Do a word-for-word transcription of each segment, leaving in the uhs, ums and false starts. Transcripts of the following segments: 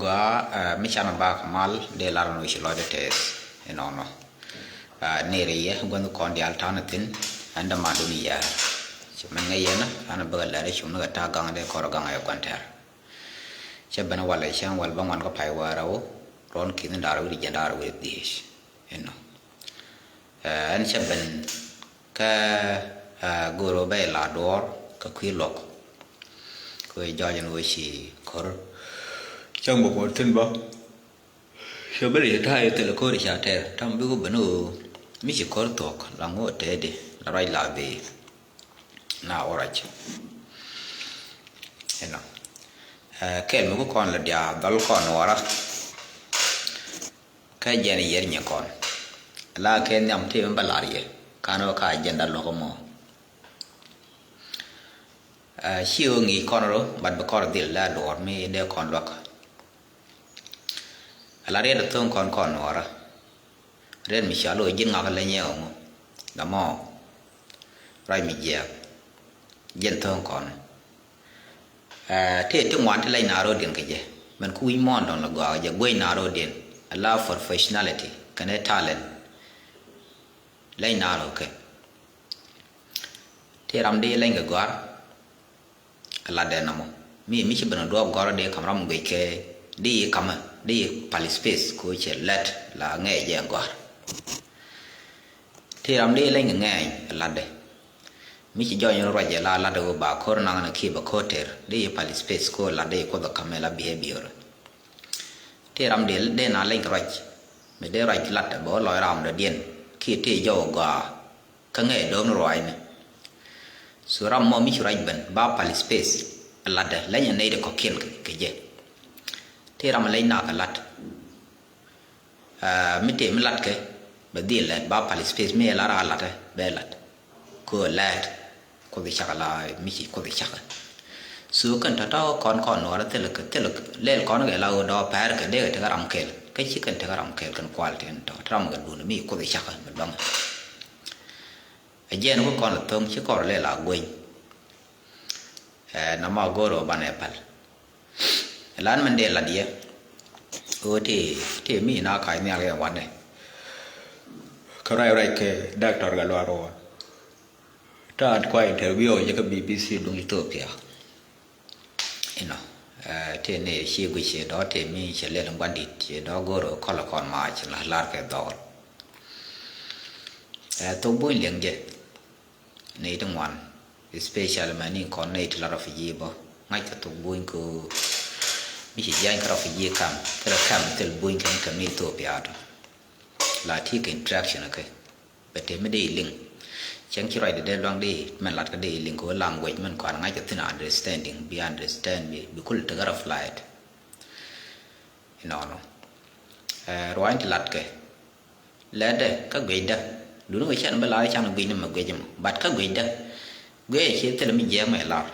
Gɔaa, eh, mi canɛ bak mal dee lar ni wi̱ci lɔcdɛ tɛth inɔnɔ. Eh, nɛy rɛy yɛ gua̱n kɔn diaal ta̱a̱n thi̱n, ɛn dämandun yɛɛr. Ci mɛn ŋäc yɛn, ɛn bäkɛ lɛr cum ni kɛ ta̱a̱ gaŋ dee kɔr gaŋ ɛ gua̱n tɛr. Cɛ ben walɛ cɛ wal bä ŋuan kä pay wäär rɛw, ruɔn ki̱n da̱r wi̱r jiɛn da̱r wi̱r dhiec. Inɔ. Eh, ɛn cɛ ben kä, eh, go̱o̱r ɣöö bɛ la duɔ̱ɔ̱r kä kui̱ luɔk. Kɛ ɣöö jɔɔc ɛn ɣöö ci ko̱r cäŋ bä puɔ̱t thi̱n bä. Cɛ ben i̱ ta̱a̱ i̱ thilɛ ko̱r i̱ ca tɛr ta̱a̱ mi bikɛ ben ɣöö mi ci ko̱r thuɔ̱k la ŋo̱o̱ tɛɛdi la ruac la dhii. Na wä ruac. Inɔ. Eh, kɛl mi ku kɔn la diaal dhɔl kɔn nuɔɔrä. Kä jɛn yier nyin kɔn. La kɛ nhiam ti mi bä lar yɛ. Kan wä ka jɛn da luɔk mɔ. Eh, ci wä ŋi̱i̱c kɔn rɔ, but bi kɔn dhil la duɔɔr mi dee kɔn luɔk. Ala riet a tho̱o̱ŋ kɔn kɔn nuɔɔrä. Riet mi cɔal wä ji̱n ŋak leny yɛ ɔŋɔ. Gamɔ. Ruac mi jiɛɛk. Ji̱n tho̱o̱ŋ kɔn. Eh, ti ti ŋuan ti leny na ro̱o̱diɛn kɛ jɛ. Mɛn ku wi̱c muɔ̱ɔ̱n dɔ̱ŋ la gɔaa kɛ jɛ guec na ro̱o̱diɛn. A love for professionality kɛnɛ talent. Leny na ro̱o̱ kɛ. Ti ram di leny kɛ gɔ̱a̱r. A lat dɛ nɔmɔ. Mi, mi ci ben a duɔ̱ɔ̱p gɔ̱a̱r di kam ram guec kɛ. Di yi kamɛ. Di yi pal space ko cɛ lɛt la ŋɛɛ jɛ gɔ̱a̱r. Ti ram di leny kɛ ŋɛɛny a lat dɛ. Mi ci jɔny ruac jɛ la lat dɛ wä ba ko̱r naŋ na kiɛ ba ko̱r ter. Di yi pal space ko lat di yi kuoth kamɛ la behavior. Ti ram dee, dee na leny kɛ ruac. Mi dee ruac lat bɛ wä lɔc ram dɔ̱diɛn kiɛ ti jɔw gɔaa. Kä ŋɛ dɔ̱ɔ̱m ni ruaacni. So ram mɔ mi ci ruac ben ba pal space latdɛ leny a nɛy ti kɔ̱kiɛn kɛ, kɛ jɛ. Ti ram leny na kɛ lat. Ah, mi tëë mi latkɛ bɛ dhil lɛt ba pal space mi ɛ lar a latɛ bɛ lat. Kɛ ɣöö lɛt kuoth cakɛ la mi ci kuoth cakɛ. So kɛn tɔ̱tɔ̱ kɔn kɔn nuɔrä thilɛ kɛ thilɛ lɛl kɔn kɛ la ɣöö dɔɔ pɛr kɛ dee kɛ tekɛ ram kɛl kä ci kɛn tekɛ ram kɛl kɛn kual tin tɔ̱ ram kɛ dun mi kuoth cakɛ mi luaŋ. Ɛ jɛn ku kɔn lɛ tho̱ŋ ci kɔr lɛl a gueny. Ɛ nɔmɔ go̱o̱r ɣöö banɛ pal. Lan min dee lat yɛ. Ɣöö ti, ti mi na kac nhial kɛ wanɛ. Kä ruac ruac kɛ Doctor Gatluak Ruɔn. Ta̱a̱ kua interview jɛ kä B B C duŋ Ethiopia. Inɔ, eh, ti ni ci guic ci dɔ̱ ti mi ci lɛl in guandit ci dɔ̱ go̱o̱r kɔl kɔn ma ci la lar kɛ dhɔl. Eh, thok buny liɛŋ jɛ. Nɛy ti ŋuan, especially mɛn ni kɔn nɛy ti la refugee bä. Ŋa̱c kɛ thok buny kɛ mi ci jiany kɛ refugee camp, kɛ rɛ camp thil buny kɛ mi kɛ mi Ethiopia tɔ. La ti kɛ interaction kɛ. Bɛ te mi dee liŋ. Cɛŋ ci ruacdɛ dee luaŋ dee mɛn lat kä dee liŋ kɛ wä language mɛn kɔn ŋa̱c kɛ thin understanding, bi understand bi, bi kul tekɛ reflight. Inɔnɔ. Eh, ruany ti lat kɛ. Lɛtdɛ kä guecdä. Duni kɛ cɛn bä lar can guic ni mɛ guec mɔ. But kä guecdä. Guec ci thil mi jiɛk mɛ lar.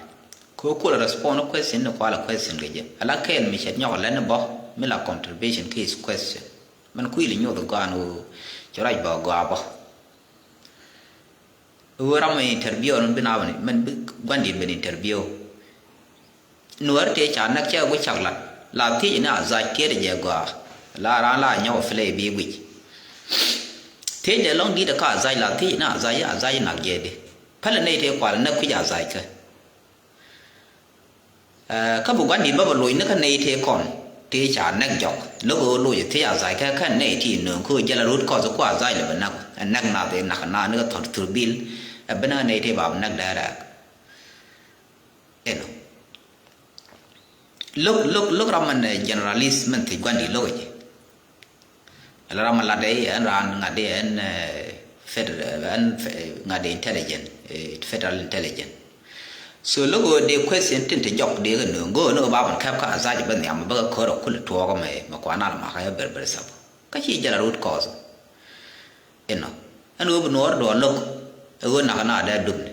Kɛ kuɔl respond question ni kual question kɛ jɛ. Ala kɛɛl mi cɛ nyɔk lɛn ni bɔ mi la contribution kɛ is question. Mɛn kuil nyoth gɔaa ni wä cɛ ruac bä gɔaa bä. Wä ram mɛ interview ni bi na bä ni mɛn bi guandi ben interview. Nuɔr tëë ca näk cɛ wi̱c cak lat la thiec ni a dhac tiet jɛ gɔaa. La ran la nyɔk play bi wi̱c. Thiec dee lɔŋ di̱t ka a dhac la thiec ni a dhac a dhac nak jɛ di. Pälɛ nɛy tëë kual näk kui̱c a dhac kä. Ɛ, kä bi gua̱n di̱t bä bɛ loc ni kä nɛy tëë kɔn tëë ca näk jɔk. Lo̱k ɣöö loc thiec a dhac kä kɛn nɛy ti nööŋ kä jɛl a rut kɔth kua̱ a dhac lɛ bɛ näk. Ɛ näk nath ɛ nak na ni kä thɔt thurbil. Ɛ ben kä nɛy tëë ba bɛ näk dee rɛɛk. Inɔ. Lo̱k, lo̱k, lo̱k ram mɛn, eh, generalist mɛn thiec gua̱n di̱t lo̱k jɛ. Ala ram lat dee ɛn raan ŋa̱t dee ɛn, eh, federal, ɛn fe-, ŋa̱t dee intelligent, eh, federal intelligent. So lo̱k ɣöö dee question tin te jɔk dee kɛ nööŋ go̱o̱ ni ɣöö ba bän kɛp kä a dhac bä nhiam bä kɛ kör ɔ kul tuɔɔk mɛ, mɛ kuan al makä yɛ ber ber sap. Kä ci jɛl a rut kɔɔth. Inɔ. Ɛn ɣöö bi nuɔɔr duɔɔr lo̱k ɛ ɣöö nak na dee dup ni.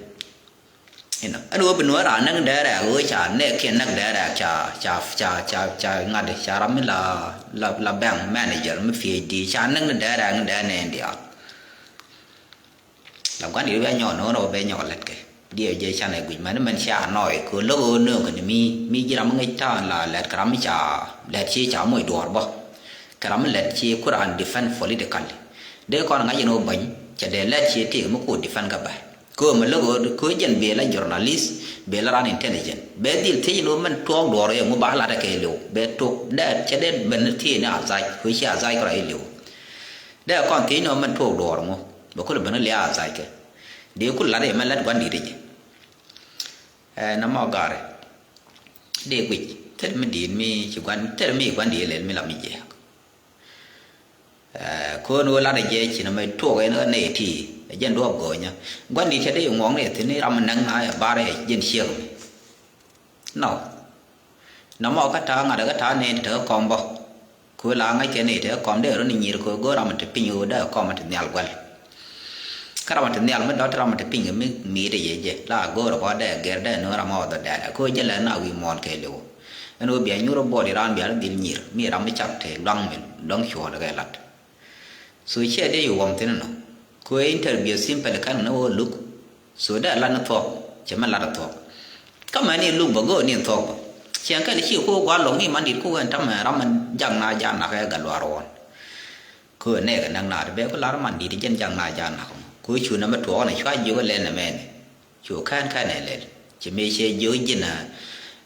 Inɔ. Ɛn ɣöö bi nuɔɔr a näk dee rɛɛk ɣöö ca nɛɛkiɛn näk dee rɛɛk ca, ca, ca, ca, ca ŋa̱t ca ram mi la, la, la bank manager mi PhD ca näk ni dee rɛɛk ni dee nɛɛn diaal. La gua̱n di̱t bɛ nyɔk ni ɣöö bɛ nyɔk lät kɛ. Diɛ jɛ canɛ guic mɛn mɛn cia nɔɔy kɛ lo̱k ɣöö nööŋ kɛ ni mi mi ji̱ ram mi ŋäc ta̱a̱n la lɛt kɛ ram mi ca lɛt ci ca moc duɔ̱ɔ̱r bä. Kɛ ram mi lɛt ci ku raan defend politically. Dee kɔn ŋa̱c in ɣöö bäny cɛ dee lɛt ci tëëk mi ku defend kɛ bä. Kɛ ɣöö mi lo̱k ɣöö kɛ ɣöö jɛn bee la journalist, bee la raan intelligent, bee dhil thiec in ɣöö mɛn tuɔɔk duɔ̱ɔ̱r ɛ ŋu ba lat ɛ kɛ liw bee tok dee cɛ dee ben thiec ni a dhac kɛ ɣöö ci a dhac kɛ rɔ iliw. Dee kɔn thiec ni ɣöö mɛn tuɔɔk duɔ̱ɔ̱r ŋu bɛ kul ben liaa a dhac kɛ. Dee kul lat ɛ mɛn lat gua̱n di̱t ɛ jɛ. Ɛ, nɔmɔ gari. Dee guic thil mi di̱i̱t mi ci gua̱n thil mi gua̱n di̱i̱t lɛl mi la mi jiɛɛk. Ɛ, ko̱n wä lat ɛ jɛ ci nɔmɔ tuɔɔk ɛn ɣän nɛy ti ɛ jɛn duɔ̱ɔ̱p go̱o̱nyä. Gua̱n di̱i̱t cɛ dee ŋuɔ̱ŋ ni thi̱n ni ram mi näk na ɛ bar ɛ jɛn ciek mi. Nɔ. Nɔmɔ kä ta̱a̱ ŋa̱t kä ta̱a̱ nɛy ti te kä kɔm bä. Kɛ ɣöö la ŋäc kɛ nɛy te kä kɔm dee rɔ ni nyir kɛ ɣöö go̱o̱r ram mi te piny ɣöö dee kɔm mi te nhial gua̱l. Kä ram mi te nhial mi dɔ̱t ram mi te piny mi mi̱i̱t ɛ yɛ jɛ la go̱o̱r ɛ bä dee gɛr dee no̱o̱ŋ ram ɔ dhɔ dɛɛlɛ kɛ ɣöö jɛ lɛ na wi̱i̱ muɔ̱ɔ̱n kɛ liw. Ɛn ɣöö bia nyuur ɛ buɔɔt iran bia rɔ dhil nyir mi ram mi cak te luaŋ mi luaŋ cuɔ̱ɔ̱l kɛ lat. So ciɛ dee yi wɔm thi̱n nɔ. Kɛ ɣöö interview simple kɛn ni wä luk. So dee lat ni thuɔ̱k cɛ mɛn lat ni thuɔ̱k. Kä mɛn ni luk bä go̱o̱r ni thuɔ̱k bä. Ciɛŋ kɛn ci ku gua̱l lɔ̱ŋ ni man di̱t ku wɛn tamɛ ram mɛn jak na jak nak ɛ gat luaar ɣɔn. Kɛ ɣöö nɛɛkɛ näk na ti bɛ ku lar man di̱t jɛn jak na jak nak mɔ kɛ ɣöö cu nɛmɛ tuɔɔk ni cua jiök ɛ lɛl nɛmɛ ni. Cu kɛn kɛn ɛ lɛl ci mëë cɛ jiök ji̱n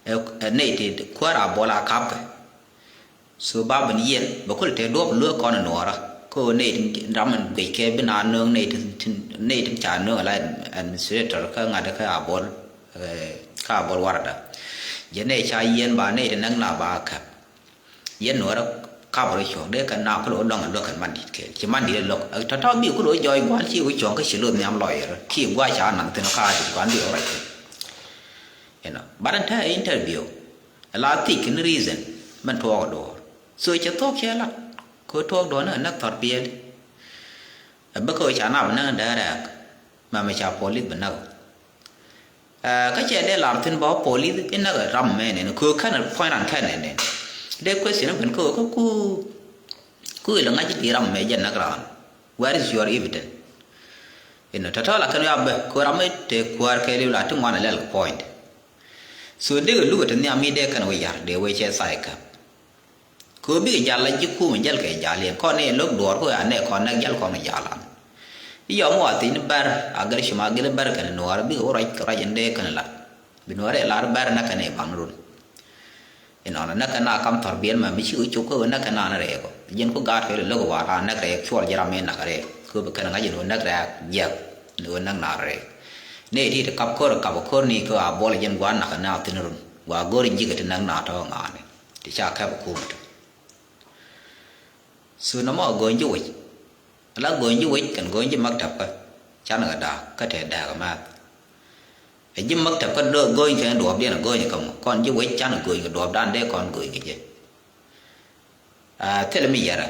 ɛ nɛy ti kuäär a buɔl a ka̱pkɛ. So ba ben yiɛn bɛ kul te duɔp lueek kɔn nuɔɔrä. Ko ney tin ram in guic kɛ bi na nööŋ ney tin, tin, ney tin ca nööŋ ala administrator kä ŋa̱t kä a bol, eh, kä a bol warada. Jɛ ney ca yiɛn ba ney tin näk na ba käp. Yɛn nuɔɔrä kap rɔ cuɔ̱ŋ dee kɛ na kul wä lɔŋ a luäk kɛn man dit kɛɛl ci man dit a lo̱k. Tɔ̱tɔ̱ bi kul wä jɔɔc gua̱l ci wä cuɔ̱ŋ kä ci lo̱th nhiam lɔyɛr ki gua̱c ca naŋ thin kä a dit gua̱n bi wä rɔc thin. You know, but in term interview, a la thick in reason, man tuɔɔk duɔɔr. So cɛ thuɔɔk cɛ lat, ko tuɔɔk duɔɔr ni a näk thɔr piɛli. A bä ko ca nap näk direct, ma mi ca police bä näk. Ɛ, kä cɛ dee lar thin bä police in näk ram mɛ nɛn, ko kɛn point an kɛn nɛn. Dee question ben ko, ko ku, ku ilɛ ŋa̱c di ram mɛ jɛ näk ran. Where is your evidence? Inɔ tɔ̱tɔ̱ la kɛn ya bɛ ko ram mi te kuäär kɛ liw la ti ŋuan a lɛl kɛ point. So dikɛ lukɛ ti nhiam mi dee kɛn wä yar dee wee cɛ tha̱a̱ ikä. Kɛ ɣöö bikɛ jal la ji̱ kum jäl kɛ jal yɛn kɔn ni lo̱k duɔɔr ku ya nɛ kɔn nɛ jäl kɔn jalan. I̱ yɔm wa thi̱n bɛr a gɛr cuma gil bɛr kɛn nuɔɔr bikɛ wä ruac kɛ ruac in dee kɛn lat. Bi nuɔɔr ilar bɛr nɛ kɛn ibaŋ run. Inɔnɔ näk kɛ na kam thɔr biɛl mɛ mi ci wä cuk kä wä näk kɛ na ni rɛɛk ɔ. Jiɛn ku gaat kɛ lo̱k wa ra näk rɛɛk cuɔl ji̱ ram mi nak rɛɛk. Kä bi kɛn ŋa̱c in wä näk rɛɛk jiɛk ni wä näk na rɛɛk. Ni ti ti kap kor kap kor ni kä a buɔl jiɛn guan nak kɛ na thin run. Wa go̱r in ji̱ kɛ ti näk na tɔ ŋa̱ni. Ti ca kɛp kum ti. So nɔmɔ a go̱ny ji̱ wec. Ala go̱ny ji̱ wec kɛn go̱ny ji̱ maktab kä. Can kɛ da̱a̱k kä tɛ da̱a̱k ɛ math. Ɛ ji̱ maktab kä go̱ny kɛn duɔɔpdiɛn a go̱ny kä mɔ kɔn ji̱ wec can go̱ny kɛ duɔɔpdan dee kɔn go̱ny kɛ jɛ. Thilɛ mi yɛrɛ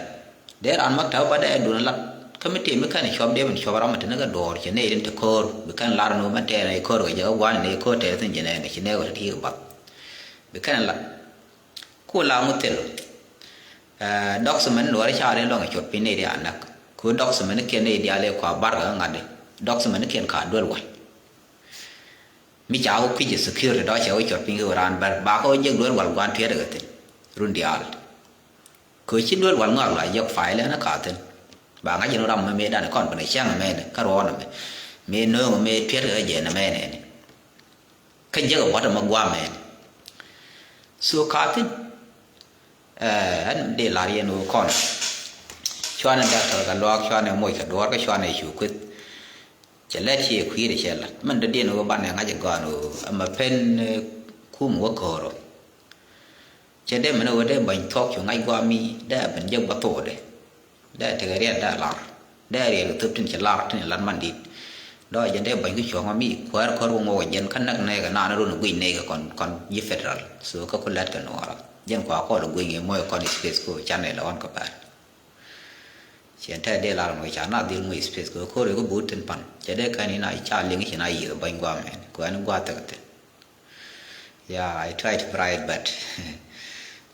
dee raan maktab ba dee duun lat kä mi tëë mi kɛn cuɔp dee min cuɔp ram mi tini kɛ duɔɔr cɛ nɛy tin te ko̱o̱r bi kɛn lar ni wä mɛn tɛɛr ni ko̱o̱r kɛ jɛ kä gua̱a̱n ni ko̱o̱r tɛɛr thin jɛ nɛɛni ci nɛɛk wä ti ti kɛ bath. Bi kɛn lat. Ku la ŋu thil. Document nuɔri ca ri lɔŋ cuɔt piny ni ri a näk. Ku document kiɛn ni diaal i̱ kua bar kɛ ŋa̱t di. Document kiɛn ka duel wal. Mi ca wä kui̱c security dɔ cɛ wä cuɔt piny kɛ wä raan bar ba kɛ wä jek duel wal guan piɛt kɛ thin. Run diaal. Kɛ wä ci duel wal ŋɔak la jek file ɛn ka thin. Ba ŋa̱c in ram mɛ mɛ dan kɔn bɛ ni cɛŋ mɛ ni kä ruɔn mɛ. Mɛ nööŋ mɛ piɛt kɛ jɛ ni mɛ ni. Kä jek ɛ buɔ̱t ɛmɛ gua̱a̱mɛn. So ka thi̱n ɛn dee la̱r yɛn ɣöö kɔn cuanɛ däk tɔ̱ kɛ luaak cuanɛ moc kɛ duɔ̱ɔ̱r kä cuanɛ cu kueth. Cɛ lɛt ciɛ kui̱dɛ cɛ la̱t mɛn dɔ̱diɛn ɣöö banɛ ŋa̱c ɛ gɔ̱a̱n ɣöö ɛmɛ pen kum wä ko̱o̱r ɔ. Cɛ dee mɛn ɣöö dee bäny thuɔ̱k cu ŋa̱c gua̱a̱mi dee ben jek bä thokdɛ. Dee tekɛ riɛt dee lar. Dee riɛt kɛ thöp tin ci lar tin lat man dit. Dɔɔc jɛn dee bäny kä cuɔ̱ŋ mi kuäär kuäär wä ŋuɔk jɛn kä näk nɛɛkɛ naan run guic nɛɛkɛ kɔn kɔn ji̱ federal. So kä ku lɛt kɛ nuɔɔrä. Jɛn kua kɔl guic ŋi̱ moc kɔn space ko can nɛ lɛ ɣɔn kɛ bɛr. Cɛn tɛ dee lar mɔ ca na dhil moc space ko ko̱r kä but tin pan. Cɛ dee kɛn in a ca liŋ ci na yiëth bäny guamɛn. Kuɛn gua̱a̱th thɛk thil. Yeah, I tried to bright, but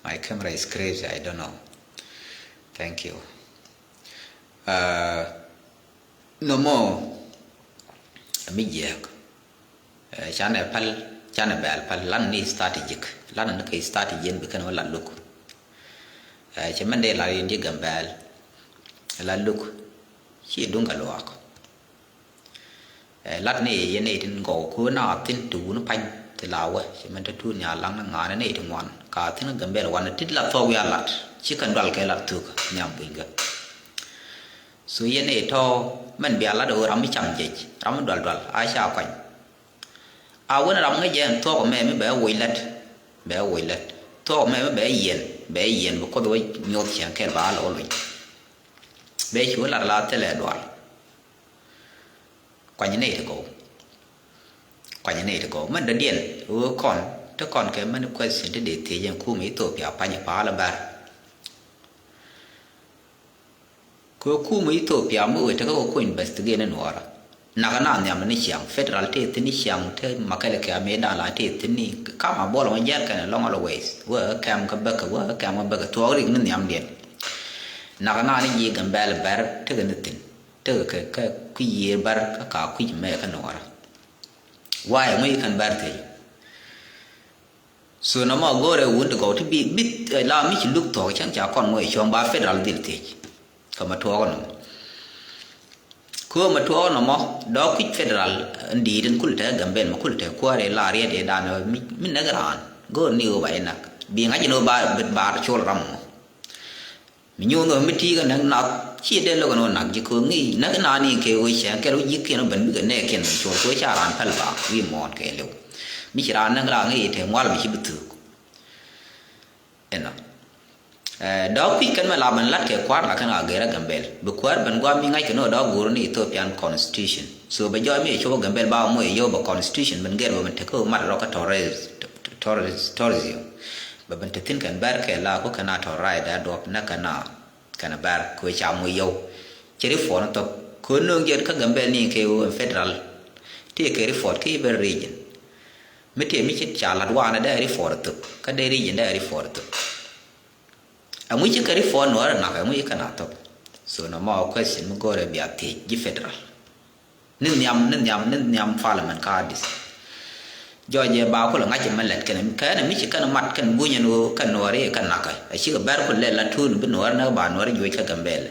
my camera is crazy. I don't know. Thank you. Uh, no more. Mi jiɛk. Ɛ, canɛ päl, canɛ bɛɛl päl, lan ni strategic, lan ni kɛ strategy in bi kɛn wä lat luk. Ɛ, cɛ mɛn dee lat in di Gambɛl, lat luk, ci duŋ kɛ luaak. Ɛ, lat ni yɛ ni tin gɔw ko na thin ti wun pany ti la wä, cɛ mɛn ti tuun nya laŋ ni ŋaani ni ti ŋuan, ka thin Gambɛl wan ti la thɔk wiaa lat, ci kɛn dual kɛ lat thuk, nhiam buny gɛ. So yɛn ëë tɔ̱ mɛn bia lat ɣöö ram mi cam jec, ram mi dual dual, a ca kuany. A wen ram ŋäc jɛ ɛn thuɔ̱k ɛmɛ mi bɛ woc lät, bɛ woc lät. Thuɔ̱k ɛmɛ mi bɛ yiɛn, bɛ yiɛn, bi Kuoth wä nyoth ciɛŋ kɛl ba a lɔ luny. Bɛ cu lat la thilɛ dual. Kuany nɛy ti gɔw. Kuany nɛy ti gɔw. Mɛn dɔ̱diɛn ɣöö kɔn, ti kɔn kɛ mɛn question ti dee thiec ɛn kum Ethiopia pany pa̱a̱l ɛ bär. Kɛ kum Ethiopia mi wee tekɛ kɛ ku investigate ni Nuɔɔrä. Nakä na nhiam ni ciaŋ, federal tëë thi̱n ni ciaŋ, tëë Makɛlɛ kɛ amëëdan la tëë thi̱n ni kam a buɔl ŋɔ jiɛɛr kɛn lɔŋ always. Wee kɛm kä bäkɛ, wee kɛm kä bäkɛ, thuɔɔk rik ni nhiamdiɛn. Nakä na ni ji̱ Gambɛl bɛr tekɛ ni thi̱n. Tekɛ kɛ, kɛ kui̱ yiëër bär kä ka kui̱ mɛ kä Nuɔɔrä. Why ŋui̱ kɛn bär thiec? So nɔmɔ go̱o̱rɛ wun ti gɔw ti bi, bi, eh, la mi ci luk thuɔk cäŋ ca kɔn ŋuɔc cuɔ̱ŋ ba federal dhil thiec. Kä ma tuɔɔk nɔmɔ. Kö ma tuɔɔk nɔmɔ dɔɔk kui̱c federal, eh, ndi̱i̱t in kul te Gambel ma kul te kuäär ila riet idan mi, mi näk raan. Go̱o̱r ni ɣöö ba inak. Bi ŋa̱c in ɣöö ba, ba, ba col ram mɔ. Mi nyuun ɣöö mi ti̱i̱ kɛ näk nath, ci dee lo̱k ɛn ɣöö nak ji̱ köök ŋi̱i̱c, näk naan in kɛ ɣöö cɛ kɛl wä ji̱ kiɛn wä ben bikɛ nɛɛk kiɛn wä cuɔl kɛ wä ca raan päl ba wi̱i̱ muɔ̱ɔ̱n kɛ liw. Mi ci raan näk rak ŋi̱i̱c te ŋual mi ci bi thuuk. Ɛnɔ. Ɛ, dɔɔk kui̱c kɛn mɛ la ben lat kɛ kua̱r la kɛn a gɛr a Gambel. Bi kua̱r ben guam mi ŋa̱c kɛ ni ɣöö dɔɔk go̱o̱r ni Ethiopian constitution. So bɛ jɔɔc mi cɛ cop a Gambel ba moc yio̱w bɛ constitution ben gɛr bɛ ben tekä mat rɔ kä tourism, tourism, tourism. Bɛ ben te thi̱n kɛn bɛr kɛ la ku kɛn a tɔr rac da duɔp nä kɛn a, kɛn a bɛr kɛ ca moc yio̱w. Cɛ report ni thok kɛ nööŋ jɛt kä Gambel ni kɛ ɣöö federal. Tëë kɛ report kä i̱ ben region. Mi tëë mi ci ca lat wanɛ dee report thok kä dee region dee report thok. Ɛŋu ci kɛ report Nuɔɔrɛ nak, ɛŋu ci kɛ na thok? So nɔmɔ question mi go̱o̱rɛ bia thiec ji̱ federal. Ni nhiam, ni nhiam, ni nhiam parliament kä Addis. Jɔɔc jɛ ba kulɛ ŋa̱c mɛ lɛt kɛn, kɛn mi ci kɛn mat kɛn buny ɛn ɣöö kɛn Nuɔɔri kɛn nakä. A cikɛ bɛr kulɛ la tuun bi Nuɔɔri näk ba Nuɔɔri juɔc kä Gambɛlɛ.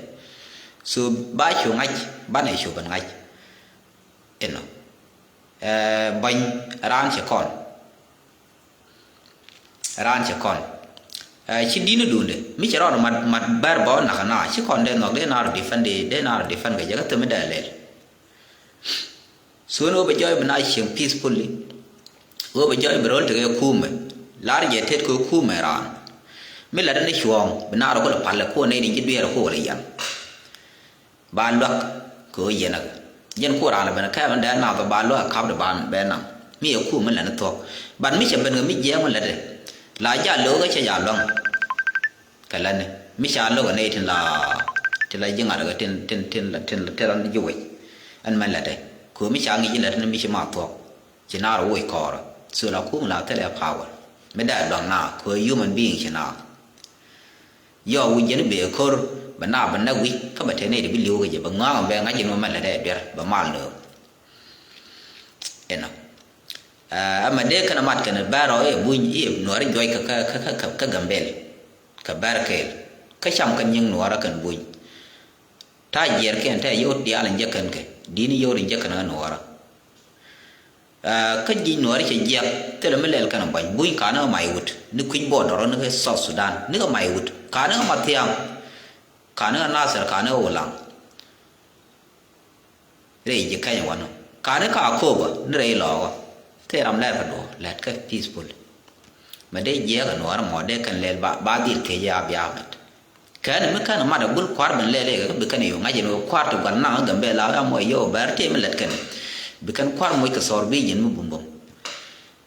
So ba cu ŋa̱c, banɛ cu ben ŋa̱c. Inɔ. Ɛ, bäny raan ci kɔn. Raan ci kɔn. Ɛ, ci di̱n i̱ duundɛ. Mi ci rɔɔd mat, mat bɛr bä wä nak na. Ci kɔn dee nhɔk, dee naar defend, dee, dee naar defend kɛ jɛ kä thämi dee lɛl. Suun wä bɛ jɔɔc bi na cieŋ peacefully. Wä bɛ jɔɔc bi ro̱l tekɛ kumɛ. Lar jɛ tet kɛ kumɛ raan. Mi lat ni cuɔ̱ɔ̱ŋ, bi naar kulɛ palɛ kuɔ nɛy ni ji̱ dueer kuɔ lɛ yan. Ba luak kɛ ɣöö yɛn ɛ jɛn ku raan lɛ ben kɛɛmɛ dee nath ba luak ɛ kap de ban bɛ naŋ. Mi ɛ ku mi lɛn thuɔ̱k. Ban mi cɛ ben kɛ mi jiɛɛŋ mi lɛt ɛ la ja lo̱o̱k ɛ cɛ ja luaŋ. Kɛ lɛn mi ca lo̱k ɛ nɛy tin la, tin la ji̱ ŋa̱t kɛ tin, tin, tin la, tin la, tin la ji̱ wec. Ɛn mɛn lɛt ɛ kɛ ɣöö mi ca ŋi̱c ji̱ lɛt ni mi ci ma thuɔ̱k. Ci naar woc kɔɔrä. So la kum la thilɛ power. Mi dee luaŋ na kɛ ɣöö human being ci naar. Yɔ wi̱c jɛn i̱ bëë ko̱r bɛ na bɛ näk wi̱c kä bɛ tɛn nɛy ti bi li̱w kɛ jɛ bɛ ŋɔaŋ bɛ ŋa̱c jɛn wä mɛ lɛ dee duer bɛ mal nööŋ. Inɔ. Ɛ, ɛmɛ dee kɛn mat kɛn bɛr ɔ i̱ buny i̱ Nuɔɔri juɔc kä, kä, kä, kä, kä Gambel. Kɛ bɛr kɛɛl. Kä cam kɛn nyiŋ Nuɔɔrä kɛn buny. Ta̱a̱ jiɛɛr kɛn tɛɛ yot diaal in jɛ kɛn kɛ. Di̱n yot in jɛ kɛn kä Nuɔɔrä. Ɛ, kä ji̱ Nuɔɔri cɛ jiɛk thilɛ mi lɛl kɛn ɛ buany. Buny ka̱n ɛ mac wut ni kui̱c border ni kɛ South Sudan ni kɛ mac wut ka̱n ɛ Mathiaŋ ka̱n ɛ Nasir ka̱n ɛ Ulaŋ. Rɛy ji̱ kɛny wanɔ ka̱n ɛ Kakoba ni rɛy lɔɔkä. Thil ram lɛr kɛ duɔ̱ɔ̱r lɛt kɛ peaceful. Mɛ dee jiɛk ɛ Nuɔɔri mɔ dee kɛn lɛl ba, ba dhil thiec a bia mɛt. Kɛn mi kɛn mat a gul kua̱r ben lɛl ikä bi kɛn yo̱ ŋa̱c in wä kua̱r ti gua̱l naŋ a Gambɛla a mɔ yio̱w bɛr tëë mi lɛt kɛn. Bi kɛn kua̱r moc kɛ thɔr bi ji̱n mi bumbum.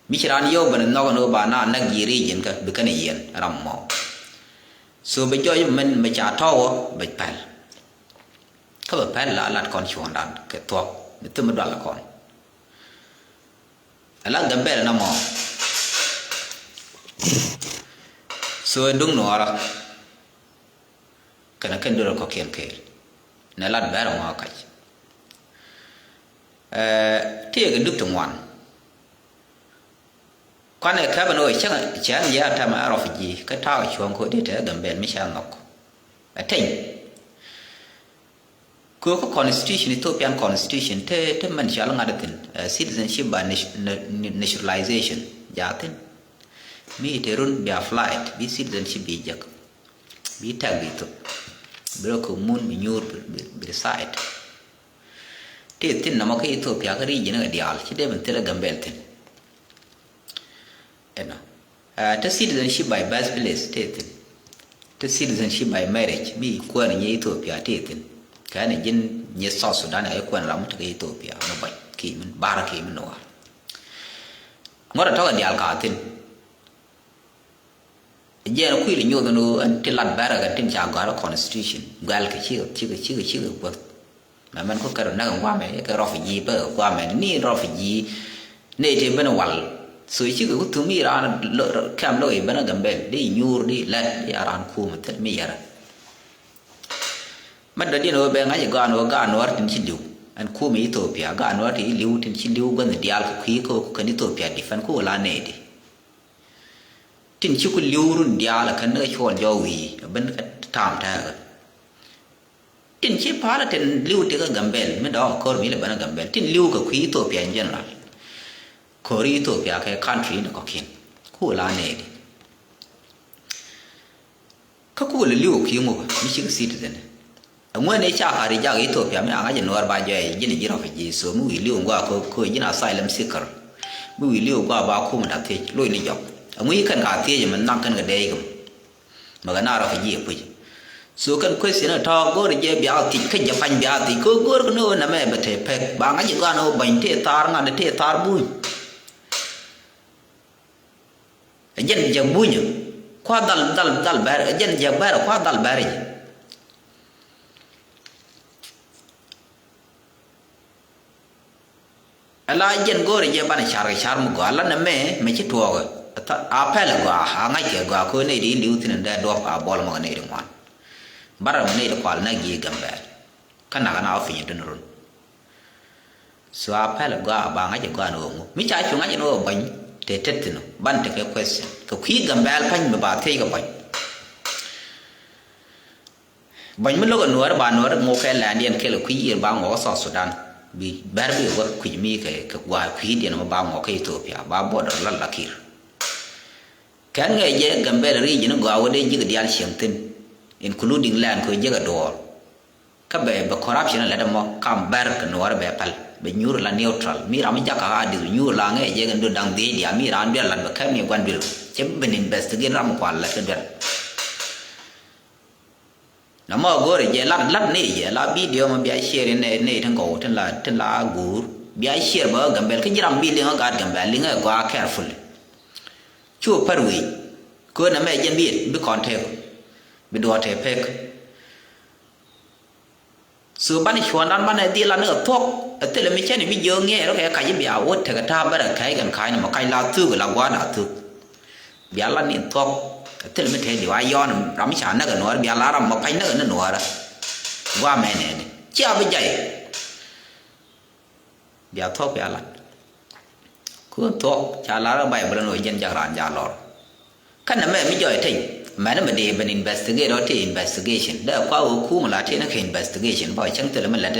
Mi ci raan yio̱w ben nhɔk in wä ba na näk ji̱ ri ji̱n kä bi kɛn yiɛn ram mɔ. So bɛ jɔc mɛn mɛ ca tɔ̱wä bɛ pɛl. Kä bɛ pɛl la lat kɔn cuɔ̱ɔ̱ŋdan kɛ thuɔ̱k mi thim mi dual kɔn. Ala Gambɛl na mɔ. So ɛ duŋ Nuɔɔrä. Kɛnɛ kɛn duer kɔ̱kiɛn kɛɛl. Nɛ lat bɛr ŋɔ̱a̱ kac. Ɛ, tëëkɛ duk ti ŋuan. Kuanɛ kɛpɛ ni ɣöö cäŋ cɛn yɛ a tɛmɛ a refugee kä ta̱a̱ cuɔ̱ŋ kɛ ɣöö dee te Gambɛl mi cɛ nhɔk. Ɛ teny. Kɛ ɣöö kä constitution, Ethiopian constitution, te, te mɛn cɔal ŋa̱t thi̱n, eh, citizenship by nat-, na-, na-, naturalization, jaa thi̱n. Mi te run bi applied, bi citizenship bi jek. Bi tɛk bi thop. Bi rɔ kɛ mun, bi nyuur, bi, bi, bi reside. Te thi̱n nɔmɔ kä Ethiopia kä region kɛ diaal, ci dee ben thilɛ Gambɛl thi̱n. Ɛnɔ. Ah, te citizenship by birthplace te thi̱n. Te citizenship by marriage, mi kuäär ni nyi Ethiopia te thi̱n. Kɛn ni ji̱n nyi South Sudan, ɛ kuäär ram mi te kä Ethiopia, mi bɔc kiɛ mi bar kiɛ mi nuɔɔr. Ŋuɔ̱t a tɔk a diaal ka thi̱n. Jɛn kuil nyoth ni ɣöö ɛn ti lat bɛrɛ kɛ tin ca gɔ̱a̱r constitution. Guɛl kɛ cikɛ, cikɛ, cikɛ, cikɛ guäth. Mɛ mɛn ku kɛ rɔ näk guamɛ, kɛ refugee bä guamɛ, ni refugee, ni ti ben wal. So cikɛ ku thum iran kɛm lo̱k i̱ ben a Gambɛl, di nyuur, di lɛt, di aran kumɛ thil mi yɛrɛ. Mɛ dɔ̱diɛn ɣöö bɛ ŋa̱c i̱ gɔaa ni ɣöö gaat Nuäär tin ci li̱w. Ɛn kumɛ Ethiopia, gaat Nuäär tin ci li̱w, tin ci li̱w guänh diaal kɛ kui̱ kä kɛn Ethiopia defend ku la nɛɛdi. Tin ci ku li̱w run diaal ɛ kɛn ni kɛ cuɔl jɔɔk wi̱i̱ ɛ ben kɛ ta̱a̱m tɛɛkä. Tin ci pa̱a̱lä tin li̱w ti kä Gambɛl mi dɔ̱k ɛ ko̱r mi lɛ ben ɛ Gambɛl. Tin li̱w kɛ kui̱ Ethiopia in general. Ko̱r Ethiopia kɛ country ni kɔ̱kiɛn. Ku la nɛɛdi. Kä kulɛ li̱w ki̱i̱ŋ wä mi cik citizen. Ɛŋuɛn ëë ca ka ri jak Ethiopia mi a ŋa̱c ɛ Nuäär ba jɔɛɛ ji̱n ji̱ refugee, so mi wi̱i̱ li̱w ŋuak kä kä ji̱n asylum seeker. Mi wi̱i̱ li̱w ŋuak ba kum da thiec loc ni jɔk. Ɛŋu yi kɛn ka thiec mi naŋ kɛn kɛ dee ikɛ mɔ. Mɛ kɛ na refugee ɛ puc. So kɛn question ɛ tɔ̱ go̱o̱r jɛ bia thiec kä jɛ pa̱ny bia thiec kä go̱o̱r kɛ ni ɣöö nɛmɛ bɛ te pek ba ŋa̱c ɛ gɔaa ni ɣöö bäny te thaar ŋa̱n te thaar buny. Ɛ jɛn jɛ bunyä kua dhal dhal dhal bɛr, ɛ jɛn jɛ bɛr kua dhal bɛr jɛ. Ɛ la jɛn go̱o̱rɛ jɛ banɛ car kɛ car mi gɔaa la nɛ mɛ mɛ ci tuɔɔkɛ. A pɛl ɛ gɔaa a ŋa̱c kɛ gɔaa ko̱ nɛy di li̱w thi̱n in dee duɔp a buɔl mɔ kɛ nɛy di ŋuan. Barɛ mi nɛy di kual nɛ gi̱i̱ Gambɛl. Kä nakä na wä piny dun run. So a pɛl gɔaa ba ŋa̱c gɔaa ni ɣöö ŋu mi ca cu ŋa̱c ni ɣöö bäny te tet thi̱n ban tekɛ question kɛ kui̱ Gambɛl pa̱ny mi ba thiec kɛ bäny. Bäny mi lo̱k ɛ Nuäär ba Nuäär ŋuɔk kɛ lɛndiɛn kɛl kui̱ yiër ba ŋuɔk kä South Sudan. Bi bɛr bi wä kui̱ mi kɛ kɛ gua̱a̱ kui̱diɛn mi ba ŋuɔk kä Ethiopia ba border la Lakir. Kɛn ŋɛɛ jɛ Gambɛl region gɔaa wä dee ji̱k diaal cieŋ thi̱n including land kɛ ji̱k ɛ duɔɔr. Kä bɛ bɛ corruption lɛt ɛmɔ kam bɛr kɛ Nuɔɔrɛ bɛ päl bɛ nyuur la neutral mi ram mi jakä a di̱th nyuur la ŋɛ jɛ kɛ ndo daŋ dhiec diaal mi ram duel lat bɛ kɛm mi guan duel cɛ bi ben investigate ram kual lɛt kɛ duel. Na mɔ go̱o̱rɛ jɛ lat lat ni jɛ la video mɔ bia share ni ni tin gɔw tin la tin la guur bia share bä Gambɛl kä ji̱ ram bi liŋ a gaat Gambɛl liŋ a gɔaa carefully. Cu pär wi̱i̱ kö na mɛ jɛn bi bi kɔn tek bi duɔɔt te pek. So banɛ cuɔ̱ɔ̱ŋdan banɛ dhil la ni kɛ thuɔ̱k ɛ thilɛ mi cɛn i̱ bi jiök ŋiɛɛr kɛ kac i̱ bia wä tekɛ ta̱a̱ bärɛ kɛc kɛn ka̱ny ni mɔ kac la thuk la gua̱a̱r la thuk. Bia la ni thuɔ̱k ɛ thilɛ mi te diw a yɔ̱ɔ̱n ram mi ca näk ɛ nuɔ̱ɔ̱r bia la ram mɔ pa̱ny näk ɛ ni nuɔ̱ɔ̱rä. Gua̱a̱ mɛ nɛɛni cia bi jay. Bia thuɔ̱k bia lat. Kun thuɔ̱k ca lar ɛ Baibol ɛn ɣöö jɛn jak raan ca lɔr. Kä nɛmɛ mi jɔɔc teny mɛn mi dee ben investigate ɔ ti investigation dee kua ɣöö kum la ti ni kɛ investigation bä cäŋ thilɛ mi lɛt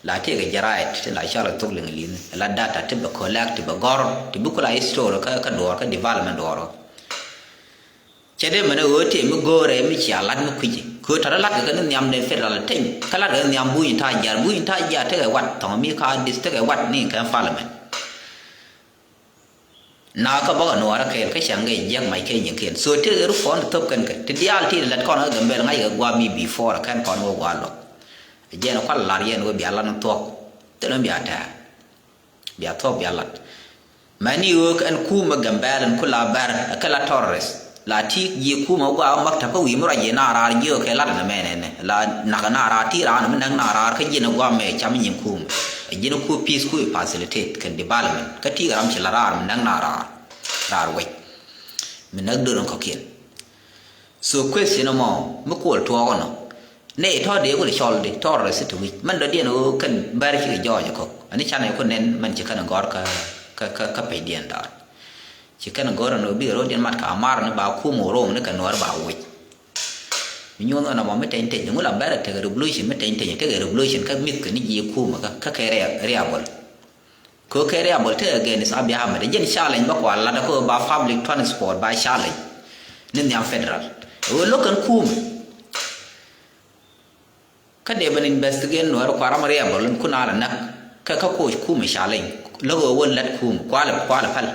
la ti kɛ jɛ right ti la cɔl kɛ thok liŋ li̱n la data ti bɛ collect ti bɛ gɔr ti bi kula history kä kä duɔɔr kä development duɔɔr ɔ. Cɛ dee mɛn ɣöö tëë mi go̱o̱rɛ mi cia lat mi kui̱ci kɛ ɣöö tɔ̱ rɔ lat kɛ kɛ ni nhiam dee federal teny kä lat kɛ ni nhiam buny ta̱a̱ jiar buny ta̱a̱ jiar tekɛ wat thɔ̱ŋ mi ka dis tekɛ wat ni kɛ parliament. Na kä bäkɛ nuɔɔrä kɛɛl kä cäŋ kɛ jiäk mac kɛ nyiŋ kɛɛl so tëë ɣer kɔn ti thop kɛn kɛ ti diaal ti lat kɔn kä Gambɛl ŋa̱c kɛ gua̱a̱ mi before kɛn kɔn wä gua̱a̱ luɔk. Jɛn kual lar yɛn wä bia lat ni thuɔ̱k thilɛ mi bia tɛ̈ɛ̈. Bia thuɔ̱k bia lat. Mɛni ɣöök ɛn kumɛ Gambɛl ɛn ku la bɛr ɛ kɛ la terrorist la ti ji̱ kumɛ gua ɣä maktab kä wi̱i̱ mi ruac ji̱ na raar ji̱ ɣä kɛ lat ɛn ɛmɛn ɛnɛ la nak na raar ti raan mi näk na raar kä ji̱n ɛ gua mɛ cam nyin kumɛ. Ɛ ji̱n ku peace ku facilitate kɛn development kä ti ram ci la raar mi näk na raar. Raar wec mi näk dör ɛn kɔ̱kiɛn. So question ɛmɔ mi kuɔl tuɔɔk ɛnɔ. Nɛy tɔ̱ dee wul cɔl di tɔr rɛ thi̱n ti wi̱c mɛn dɔ̱diɛn ɣöö kɛn bɛr cikɛ jɔɔc ɛ kɔk ani canɛ ku nɛn mɛn ci kɛn ɛ gɔ̱r kä kä kä pecdiɛn da̱a̱n. Ci kɛn go̱r ɛn ɣöö bikɛ ro̱diɛn mat kɛ Amara ni ba kum ɣöö Rɔm ni kɛ Nuäär ba wec. Mi nyuɔ̱n ɣän ɛmɔ mi teny teny ŋu la bɛr ɛ tekɛ revolution mi teny teny tekɛ revolution kä mi̱thkɛ ni ji̱ kumɛ kä kä kɛ ria- riabol. Kɛ kɛ riabol tekɛ against Abiy Ahmed. Jɛn challenge bä kua lat ɛ kɛ ɣöö ba public transport ba challenge ni nhiam federal. Ɣöö lo̱k kɛn kumɛ. Kä dee ben investigate Nuäär kua ram riabol in kun a la näk kä kä koc kumɛ challenge. Lo̱k ɣöö wä lät kumɛ kua lɛ kua lɛ päl.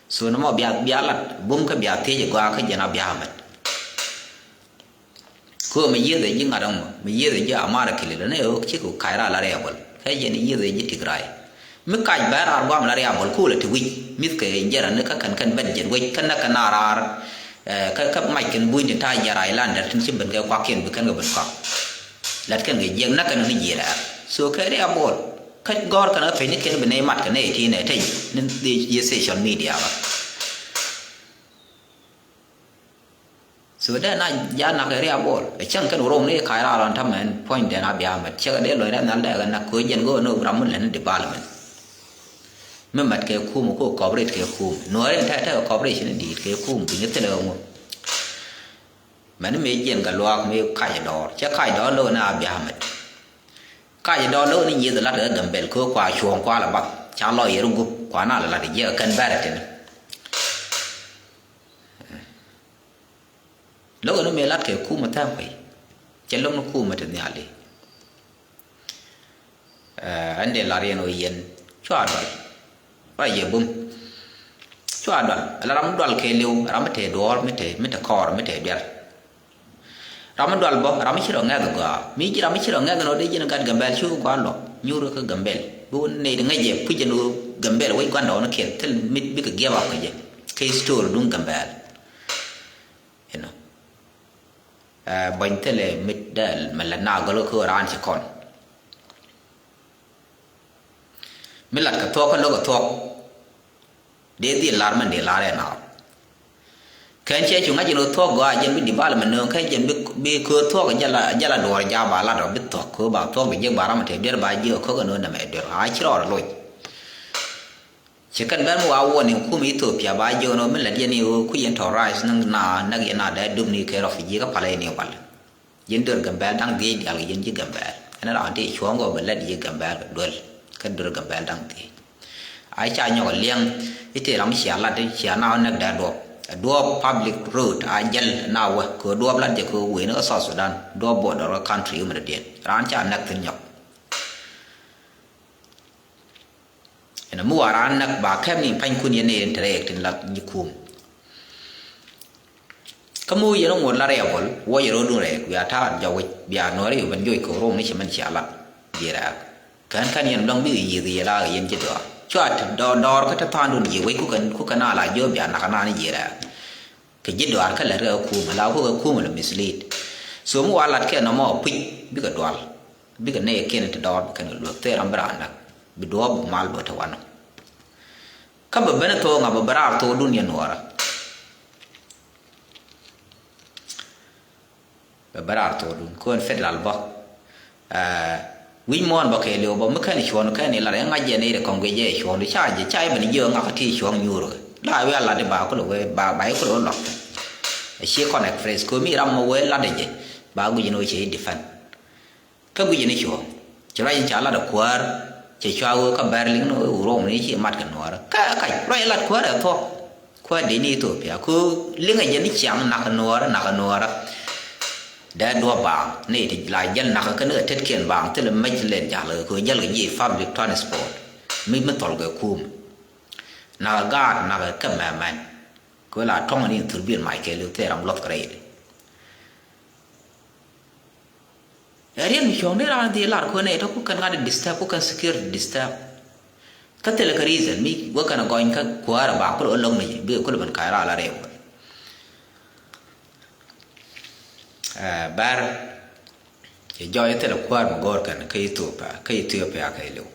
So ni mɔ bia bia lat bum kä bia thiec ɛ gɔaa kä jɛn Abiy Ahmed. Kɛ ɣöö mi yieth ɛ ji̱ ŋa̱t ɛŋɔ mi yieth ɛ ji̱ Amara kilil ni ɣöö cikɛ kac ral a riabol kä jɛn yieth ɛ ji̱ Tigray. Mi kac bɛ raar guam la riabol kulɛ ti wi̱c mi̱thkɛ in jɛn rani kä kɛn kɛn ben jɛn wec kä näk kɛn a raar. Ɛ, kä kä mac kɛn buny ti ta̱a̱ jɛn raar ilan dɛr tin ci ben kɛ kuakiɛn bi kɛn kɛ ben kɔak. Lät kɛn kɛ jiɛk näk kɛn ni jiɛɛr. So kɛ riabol kä gɔ̱r kɛn kä peny ni kɛn bi nɛy mat kɛ nɛy ti nɛ teny ni dhiec jiɛ social media bä. So dee na ja nak ɛ riabol ɛ cäŋ kɛn wä Rɔm ni ka̱c raar ɔn tamɛ ɛn puɔ̱nydɛn Abiy Ahmed cɛ kɛ dee luɔ̱c rɛn nhal dee kɛ nak ko̱ jɛn go̱o̱r ni ram mi lɛn ni development. Mi mat kɛ kum ko cooperate kɛ kum Nuäär in tɛk tɛk cooperation in di̱i̱t kɛ kum bi ni thilɛ ŋu. Mɛn mi jiɛn kɛ luaak mi kac dɔɔr cɛ kac dɔɔr lo̱k ni Abiy Ahmed. Kac dɔɔr lo̱k ni nyieth lat kɛ Gambɛl kɛ kua cuɔ̱ɔ̱ŋ kua la bath ca lɔ yɛr gup kua na la lat jiɛk kɛn bɛrɛ tini. Lo̱k ni mëë lat kɛ kumä thɛm kɔc cɛ lo̱k ni kumä ti nhiali. Ɛn dee lar yɛn ɣöö yɛn cua dual. Ruac yɛ bum cua dual ala ram mi dual kɛɛliw ram mi te duɔɔr mi te mi te kɔɔr mi te duɛl. Ram mi dual bä ram mi ci rɔ ŋɛk gɔaa mi ji̱ ram mi ci rɔ ŋɛk nɔ dee ji̱n gat Gambɛl ci wä gɔaa lɔ nyuur kä Gambɛl bi wä nɛy di ŋäc jɛ puc jɛ ni wä Gambɛl wec gua̱ndɔɔŋ ni kiɛn thil mi bikɛ giɛp ap kɛ jɛ kɛ story duŋ Gambɛl. Inɔ buɔ̱ny thilɛ mi dɛl mi lɛ na gɔl kä raan ci kɔn. Mi lat kɛ thuɔk kä lo̱k kɛ thuɔk. Dee dhil lar mɛn dee lar ɛ naath. Kɛn cɛ cu ŋa̱c in wä thuɔk gɔaa jɛn bi development nööŋ kɛn jɛn bi köö thuɔk jɛ la duɔɔr ja̱a̱ ba lat rɔ bi thuɔk köö ba thuɔk bi jiäk ba ram tëë duer ba jiäk kä kɛ nööŋ nɛmɛ duer a ci rɔɔr loc. Ci kɛn bɛn mi wa warning kum Ethiopia ba jiök ni ɣöö mi lät yɛn i̱ ɣöö ku yɛn tɔ̱ rice ni na näk yɛn na dee dup ni kɛ refugee kä palä yɛn i̱ wal. Yɛn dör Gambɛl da̱ŋ dhiec diaal kɛ yɛn ji̱ Gambɛl ɛn raan tëë cuɔ̱ɔ̱ŋ kɛ ɣöö bɛ lät ji̱ Gambɛl kɛ duel kä dör Gambɛl da̱ŋ dhiec. A ca nyɔk liɛŋ i̱ tëë ram cia lat i̱ cia na ɣän näk dee duɔp ɛ duɔp public road a jäl na wä kɛ ɣöö duɔp lat jɛ kɛ ɣöö wëë ni kä South Sudan duɔp border kä country ɣöö mɛn dee diɛn raan ca näk thi̱n nyɔk. Ɛn mi wa raan näk ba kɛp ni pa̱nykun yɛn ni rin te rɛɛk tin la ji̱ kum. Kä mi wi̱i̱ yɛn ŋuɔ̱t la riabol wä yɛ ro̱dun rɛɛk bia ta̱a̱t jɔk wi̱c bia nuɔ̱ɔ̱ri ben joc kɛ rom ni cɛ mɛn cia lat ji̱ rɛɛk. Kän kän yɛn dɔ̱ŋ bikɛ yiëth yɛ la yɛn ji̱ dɔɔr cua ti dɔɔr dɔɔr kä ti tha̱a̱ndun ji̱ wec kukɛ kukɛ na la jiö bia nak naan ji̱ rɛɛk. Kɛ ji̱ dɔɔr kä lät kɛ kum la kukɛ kum la mislead. So mi wa lat kɛ nɔmɔ puc bikɛ dual. Bikɛ nɛy kiɛn ti dɔɔr bi kɛn kɛ luäk thil ram bi raan näk bi duɔɔp bi mal bä te wanɔ. Kä bɛ ben thok ŋa bɛ bɛ raar thokdun yɛ nuɔɔrä. Bɛ bɛ raar thokdun kön federal bä. Wi̱c muɔ̱ɔ̱n bä kɛɛliw bä mi kɛn cuɔ̱n kɛn ilat ɛ ŋa̱c jɛ nɛy ti kɔŋ guic jɛ cuɔ̱n ca jɛ ca i̱ ben jiök ŋakä ti cuɔ̱ŋ nyuur. La wi̱i̱ a lat i̱ ba kulɛ wee ba ba i̱ kulɛ wee luak. Ɛ ci kɔn express kön mi ram mɔ wee lat ɛ jɛ ba guic ni wee cɛ i̱ defend. Kä guic ni cuɔ̱ɔ̱ŋ ci ruac in ca lat ɛ kuäär cɛ cua ɣöö kä bɛr liŋ ni ɣöö wurok ni ci mat kɛ nuɔɔrä kä kac ruac lat kuäär ɛ thuɔ̱k. Kuäär dee ni Ethiopia kö liŋ ɛ jɛ ni ciaŋ nak nuɔɔrä nak nuɔɔrä. Dee duɔ̱p baaŋ ni ti la jäl nak kä ni ɛ tetkiɛn baaŋ thilɛ mec lɛn ja̱l kö jäl kɛ ji̱ public transport mi mi thɔl kɛ kum. Nak gaat nak kä mɛmɛn kö la tɔŋ ni thurbil mac kɛ liw thil ram luɔth kɛ rɛy. Ɛ riɛn mi cuɔ̱ŋ ni raan dhie lar kuën ɛ tɔ ku kɛn ŋa̱t disturb ku kɛn security disturb. Kä thilɛ kä reason mi wä kɛn gɔny kä kuäärä ba kulɛ wä lo̱ŋ ni bi kulɛ ben ka̱c raal a rɛw. Bɛr cɛ jɔɔc thilɛ kuäär mi go̱o̱r kɛn kä Ethiopia kä Ethiopia kɛ liw.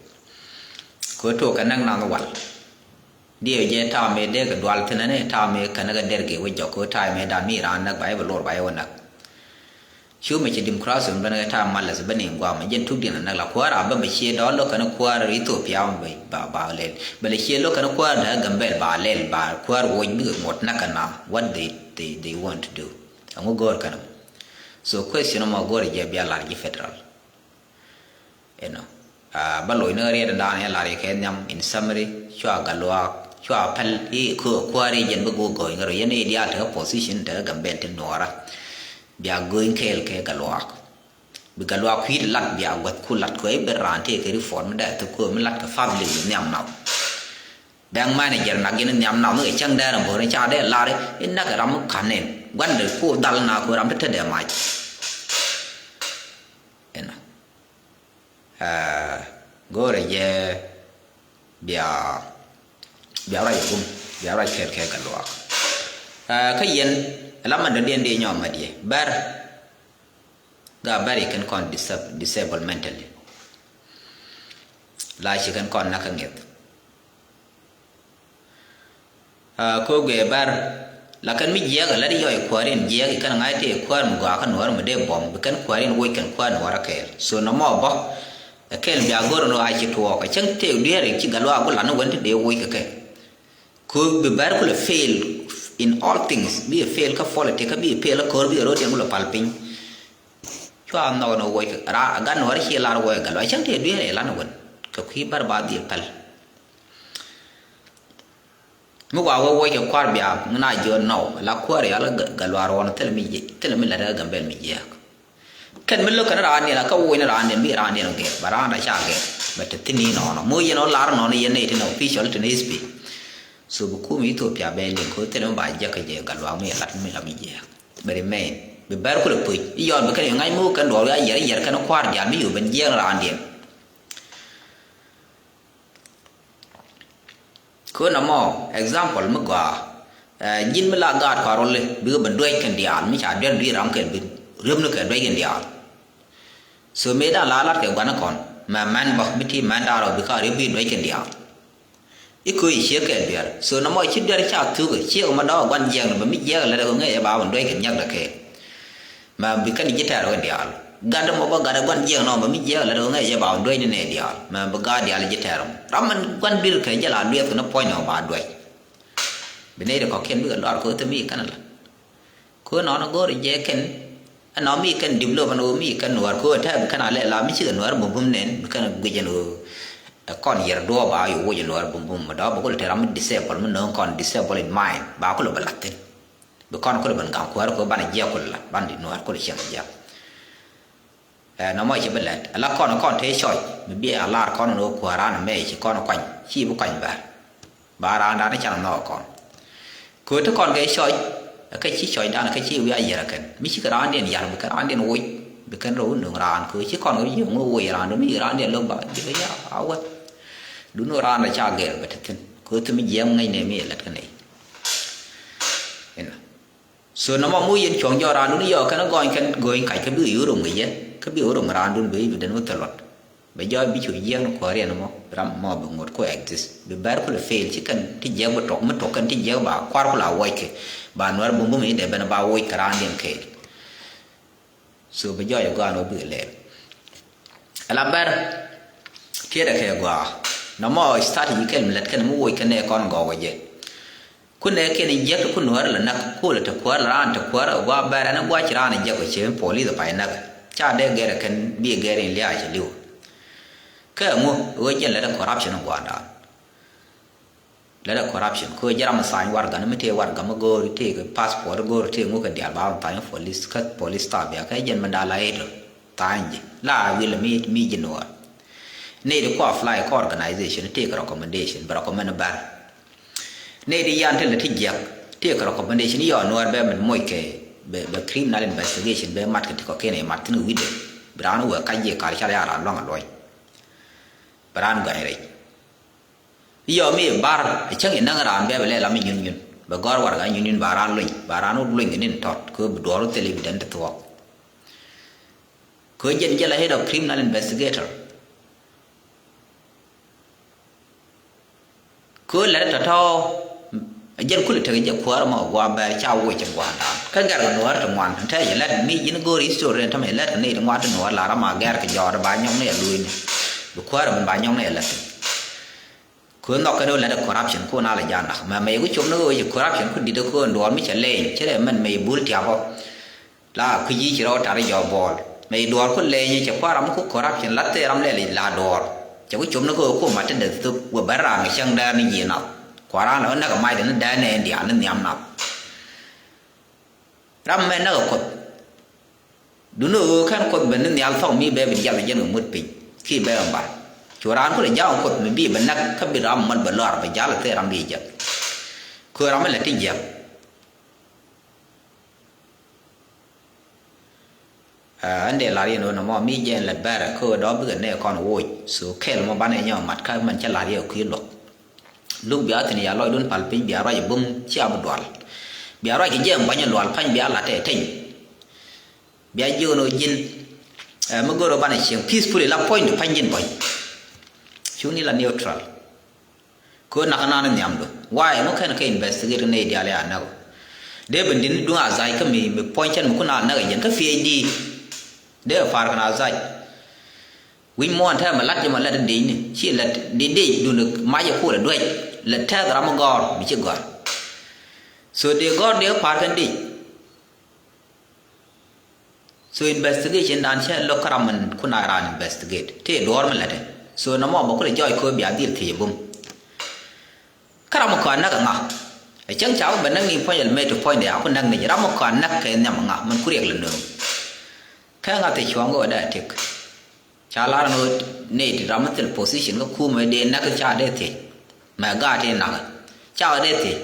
Kɛ tok kɛ näk nath wal. Diɛ jɛ ta̱a̱ mëë dee kɛ dual thi̱n ɛn ɛ ta̱a̱ mëë kɛn kɛ der gee wä jɔk kɛ ta̱a̱ mëë dan mi raan näk ba yɛ bɛ lor ba yɛ wä näk. Cu mɛ ci democracy ben kɛ ta̱a̱ malɛ ben in guam jɛn tukdiɛn anäk la kuäär a bä bɛ cie dɔɔl lo̱k kɛn kuäär Ethiopia ba ba lɛl bɛ lɛ cie lo̱k kɛn kuäär dee Gambel ba lɛl ba kuäär woc bikɛ ŋuɔt näk kɛ na what they they they want to do. Ɛŋu go̱o̱r kɛn. So question mɔ go̱o̱r jɛ bia lar ji̱ federal. Inɔ ba loc ni riɛt in da̱a̱n in lar yɛ kɛ nhiam in summary cua Gatluak cua päl i̱ kuäär i̱ jɛn bi go̱o̱k go̱o̱ny kɛ rɔ yɛn i̱ diaal tekɛ position tekɛ Gambel ti nuɔɔra. Bia go̱o̱ny kɛɛl kɛ Gatluak. Bi Gatluak kui̱t lat bia guäth ku lat kɛ i̱ ben raan tëë kɛ reform mi dee thok kɛ mi lat kɛ public nhiam nath. Bank manager nak yɛn nhiam nath ni kɛ cäŋ dee ram bo̱o̱r in ca dee lar i̱ nak kɛ ram mi ka̱n in gua̱ndɛ ku dhal na ku ram ti te dee mac. Inɔ. Go̱o̱rɛ jɛ bia bia ruac gum bia ruac kɛɛl kɛ Gatluak. Kä yɛn lamandä diɛn di nyɔk mɛ diɛ bɛr ga bɛr ikɛn kɔn disable mentally. La ci kɛn kɔn nakä ŋiɛth. Kä guɛ bär la kɛn mi jiɛk a lat yɔc kuäär in jiɛk ikɛn ŋa̱c tëë kuäär mi gɔaa kä nuäär mi dee buɔ̱m bi kɛn kuäär in woc kɛn kuäär nuäär a kɛɛl so nɔmɔ bä. Ɛ kɛl bia go̱r in ɣɔaa ci tuɔɔk a cäŋ tëëk dueeri ci Gatluak a gu lan in wen ti dee woc kɛ kɛ. Ku bi bär kulɛ fail in all things bi ɛ fail kä politic kä bi ɛ fail kä ko̱r bi ɛ ro̱diɛn kulɛ pal piny. Cua nhɔk in woc kɛ raa a gat nuäär ci lar woc a Gatluak a cäŋ tëëk dueeri ɛ lan in wen kɛ kui̱ bär ba dhil pal. Mi wa wä woc kɛ kua̱r bia ŋi na jiɔ nɔw la kuäär yal Gatluak ruɔn thilɛ mi jiɛ thilɛ mi lat kä Gambel mi jiɛk. Kɛn mi lo̱k kɛn raan diɛn a kä woc ni raan diɛn bi raan diɛn gɛr ba raan da ca gɛr bɛ te thin ni nɔnɔ mo yɛn ɔ lar nɔnɔ yɛn nɛy tin official tin H P. So bi kum Ethiopia bɛ liŋ ko thilɛ mi ba jiɛk kɛ jɛ Gatluak mi lat mi la mi jiɛk. Bɛ remain bi bɛr kulɛ puc i yɔn bi kɛn yɔ ŋa̱c mi wä kɛn duɔr wiaa yɛr yɛr kɛn kua̱r diaal mi yɔ ben jiɛk ni raan diɛn. Kön amɔ example mi gɔaa. Ji̱n mi la gaat kɔaar rɔli bikɛ ben duec kɛn diaal mi ca duer dui̱r ram kɛl bi riöpni kɛ duec kɛn diaal. So mëë dan la lat kɛ gua̱n kɔn mɛ mɛn bä mi ti mɛn dan rɔ bikɛ riöp bi duec kɛn diaal. I̱ köö i̱ ciek kɛɛl biɛr so nɔmɔ ci duer ca thuk ciek mɛ dɔɔk gua̱n jiɛk ni bä mi jiɛk lɛ rɛ ŋɛ yɛ ba ben duec kɛn nyɛk dɛ kɛɛl. Mɛ bi kɛn ji̱ tɛɛr wä diaal gat mɔ bä gat gua̱n jiɛk nɔ mɛ mi jiɛk lɛ rɛ ŋɛ yɛ ba ben duec ni nɛ diaal mɛ bi gaat diaal ji̱ tɛɛr mɔ ram mɛn gua̱n dui̱r kɛ jɛ la luɛth kɛ ni puɔ̱ny nɔ ba duec. Bi nɛy ti kɔ̱kiɛn bikɛ luaar ko̱ thim mi kɛn ala. Ko̱ nɔn go̱o̱r jɛ kɛn ɛnɔ mi kɛn develop ɛn ɣöö mi kɛn nuäär ko̱ tɛk bi kɛn a lɛ la mi cikɛ nuäär bum bum nɛn bi kɛn guic ɛn ɣöö ɛ kɔn yɛr duɔɔp a yo̱ woc nuäär bum bum mi dɔɔp bi kulɛ te ram mi disable mi no̱o̱ŋ kɔn disable in mind ba kulɛ bɛ lath thin. Bi kɔn kulɛ ben gaŋ kuäär ko̱ banɛ jiɛk kulɛ lath ban di nuäär kulɛ ciɛŋ jiɛk. Ɛ nɔmɔ ci bi lɛt ala kɔn kɔn te cɔc mi bi a lar kɔn ni wä kuäär an mɛ ci kɔn kuany ci bi kuany bär. Ba raan dan ni can nhɔk kɔn. Köö ti kɔn kɛ cɔc ɛ kɛ ci cɔc dan kɛ ci wiaa yɛr kɛn mi ci kɛ raan diɛn yar bi kɛ raan diɛn woc bi kɛn rɛw nuŋ raan köö ci kɔn kɛ wi̱i̱ ŋu woc raan dun mi raan diɛn lo̱k ba ji̱ kɛ ya a wä. Dun raan rɛ ca gɛr bɛ te thin köö thi mi jiɛm ŋäc nɛ mi lɛt kɛ nɛy. Inɔ. So nɔmɔ mu yɛn cuɔ̱ŋ jɔɔk raan duni yɔɔk kɛn gɔny kɛn gɔny kac kä bi ɣöö rom kɛ yɛ kä bi ɣöö rom raan dun bi bi den wä thil luɔt. Bɛ jɔɔk bi cu jiɛk ni kuäär yɛn mɔ ram mɔ bi ŋot ku exist bi bɛr kulɛ fail ci kɛn ti jiɛk bi tuɔk mi tuɔk kɛn ti jiɛk ba kua̱r kulɛ a wuɔc kɛ ba nuɛr bum bum i̱ dee ben ba wuɔc kɛ raan diɛn kɛɛl. So bi jɔɔc ɛ gɔaa ni wä bikɛ lɛɛl. Ala bɛr tiɛɛdɛ kɛ gɔaa nɔmɔ strategy kɛl mi lät kɛn mi woc kɛn nɛ kɔn gɔw wä jɛ. Kun nɛ kɛn jiɛk ti kun nuäär lɛ näk kuɔlɛ te kuäär lɛ raan te kuäär ɛ gɔaa bɛr ɛn ɛ gɔaa ci raan ɛ jiɛk wä ci police ɛ pay näk. Ca dee gɛr ɛ kɛn bi ɛ gɛr in lia̱a̱ ci li̱w. Kɛ ŋu ɛ wee jɛn lät ɛ corruption ɛ gɔaa daal. Lɛ dɛ corruption kɛ jɛ ram tha̱a̱ny warɛga ni mi tëë warɛga mi go̱o̱ri tëë kɛ passport go̱o̱ri tëë ŋuk kɛ diaal ba ram tha̱a̱ny police kä police tabia kɛ jɛn mi da̱a̱ la ëë tɔ tha̱a̱ny ji̱ la wil mi mi ji̱ nuɔɔr. Nɛy ti ku apply kä organization tëë kɛ recommendation bɛ recommend bär. Nɛy ti yan ti lɛ ti jiäk tëë kɛ recommendation yɔ nuɔɔr bɛ min moc kɛ bɛ bɛ criminal investigation bɛ mat kɛ ti kɔ̱kiɛn ɛ mat thi̱n kɛ wi̱cdɛ. Bi raan wee kac ji̱ kar cal ya raan luaŋ a luɔ̱ny. Bi raan gɔ̱a̱ny rɛc. Yɔ mi bar cäŋ inäŋ raan bɛ bɛ lɛ lam inyun nyun bɛ gɔr warɛga inyun nyun ba raan luny ba raan wä luny kɛ nin tɔt kɛ bi duɔr wä thil ibi den ti thuɔk. Kɛ jɛn jɛ la head of criminal investigator. Kɛ lɛ tɔtɔ Jɛn kulɛ tekɛ jɛ kuäärä mɔ gua̱a̱ bɛɛr ca woc cɛ gua̱a̱r da̱a̱n. Kä gɛr kɛ nuäär ti ŋuan, tɛɛ jɛ lät mi ji̱n go̱o̱r history rɛn tämɛ jɛ lät kɛ nɛy ti ŋuan ti nuäär lar ama gɛr kɛ jɔɔr ba nyɔk ni ɛ luucni. Bi kuäärä min ba nyɔk ni ɛ lät. Kɛ ɣöö nhɔk kɛn ɣöö lät ɛ corruption, kɛ ɣöö na lɛ ja̱a̱n nak. Mɛ mɛ yɛ ku cop ni ɣöö ci corruption ku di̱t ɛ kɛ ɣöö duɔ̱ɔ̱r mi cɛ leny, ci rɛ mɛn mɛ yɛ bul tiap ɔ. La kui̱ yic ci rɔ tar i̱ jɔɔk buɔɔl. Mɛ i̱ duɔɔr ku leny cɛ kua̱r ram ku corruption la thee ram lɛl i̱ la duɔɔr. Cɛ ku cop ni kä ɣöö ku mat ti dee thop wä bär raan kɛ cäŋ dɛɛr ni yieen nath. Kua̱r raan lɛ ɣän näk ɛ mac dee ni dɛɛr ni ɛn diaal ni nhiam nath. Ram mɛ näk ɛ kuoth. Duundɛ ɣöö kɛn kuoth ben ni nhial thɔk mi bɛ bi jial kɛ jɛn kɛ ŋuɔ̱t piny. Ki bɛ ɛ mbar. Cu raan ku lɛ ja̱a̱ŋ kuoth mi bi bɛ näk kä bi ram män bɛ lɔr bɛ jal ɛ thee ram bi jiäk. Kɛ ɣöö ram mi lɛ ti jiäk. Aa, ɛn dee la̱r yɛn ɣöö nɔmɔ mi jɛn lät bɛrɛ kä ɣöö dɔ̱ bikɛ nɛɛ kɔn woc. So kɛl mɔ banɛ nyɔk mat kä mɛn cä la̱r yɛ kui̱ luɔk. Luk bia thi̱n ya lɔcdun pal piny bia ruac ɛ bum cia bi dual. Bia ruac kɛ jiɛɛm buany ɛ lual pa̱ny bia la̱t ɛ teny. Bia jiök ni ɣöö ji̱n, ɛ, mi go̱r ɣöö banɛ cieŋ peacefully la puɔ̱ny di pa̱ny ji̱n buany. Cuŋni la neutral. Kɛ ɣöö nakä nan nhiamdu. Why? Ŋu kɛn kɛ investigate kɛ nɛy diaal ya näk ɔ. Dee ben di̱t ni duŋ a dhac kä mi, mi puɔ̱ny cɛn mi kun a näk a jɛn kä P H D. Dee a pa̱a̱r kɛn a dhac. Wi̱c muɔ̱ɔ̱n tɛmɛ lat jɛ mɔ lat dee ni. Ci lat dee dee dun mac a kuɔl a duec. Lat tɛth ram a gɔ̱r, mi ci gɔ̱r. So dee gɔ̱r dee pa̱a̱r kɛn dee. So investigation dan cɛ lo̱k kä ram min kun a raan investigate. Tëë duɔ̱ɔ̱r mi lätdɛ. So nɔmɔ bä kulɛ jɔɔc kööb bia dhil thiec bum. Kä ram mi kɔn näk ɛ ŋa? Ɛ cäŋ ca wä bɛ näk ni puɔ̱ny ɛl mëë ti puɔ̱nydɛ a ku näk ni jɛ. Ram mi kɔn näk kɛ nhiam ɛ ŋa? Min ku riɛk lɛ nööŋ. Kä ŋa thiec cuɔ̱ŋ kɛ wä dee a tëk. Ca lar ni ɣöö nɛy ti ram mi thil position kä kumɛ dee näk ca dee thiec. Mɛ gaat ti nakä. Ca dee thiec.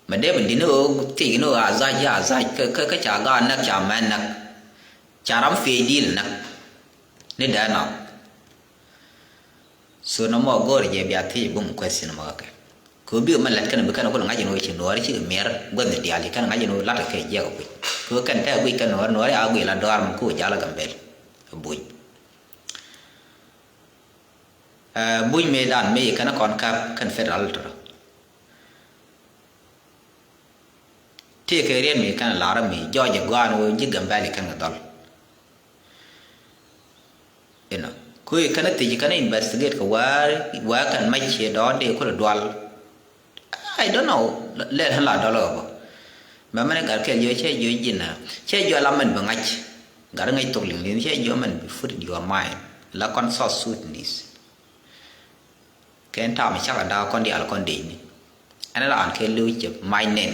Mɛ dee bi di̱t ni ɣöö thiec ni ɣöö a dhac a dhac kä, kä, kä ca gaat näk ca mɛn näk. Ca ram P H D lɛ näk. Ni dee nɔm. So nɔmɔ go̱o̱rɛ jɛ bia thiec bum question mɔ kɛ. Kɛ ɣöö bikɛ mɛ lät kɛn bi kɛn kulɛ ŋa̱c in ɣöö ci nuɔɔri cikɛ miɛr gua̱thni diaal ci kɛn ŋa̱c in ɣöö la̱t kɛ jiɛk ɛ guic. Kɛ ɣöö kɛn tɛk guic kɛn nuɔɔri, nuɔɔri a guic la dɔaar mi ko̱o̱k jal ɛ Gambɛl. Ɛ buny. Ɛ buny mëëdan mëë kɛn kɔn käp kɛn federal tɔrɔ. Tëëkɛ riet mi kɛn lar mi jɔɔc ɛ gɔaa ni ɣöö ji̱ Gambɛl kɛn kɛ dhɔl. Inɔ. Ku i̱ kɛn thiec kɛn investigate kɛ wäär, wäär kɛn mac ciɛ dɔɔn dee kulɛ dual. I don't know. Lɛl ɣän la dɔl ɣä bä. Mɛ mɛn gat kɛl jiɔ cɛ jiɔ ji̱n a cɛ jiɔ la mɛn bi ŋa̱c. Gat ŋa̱c thok liŋ liŋ cɛ jiɔ mɛn bi put in your mind. La kɔn South Sudanese. Kɛn tam cakɛ da̱a̱ kɔn diaal kɔn dec ni. Ɛn raan kɛ li̱w cɛ mac nɛn.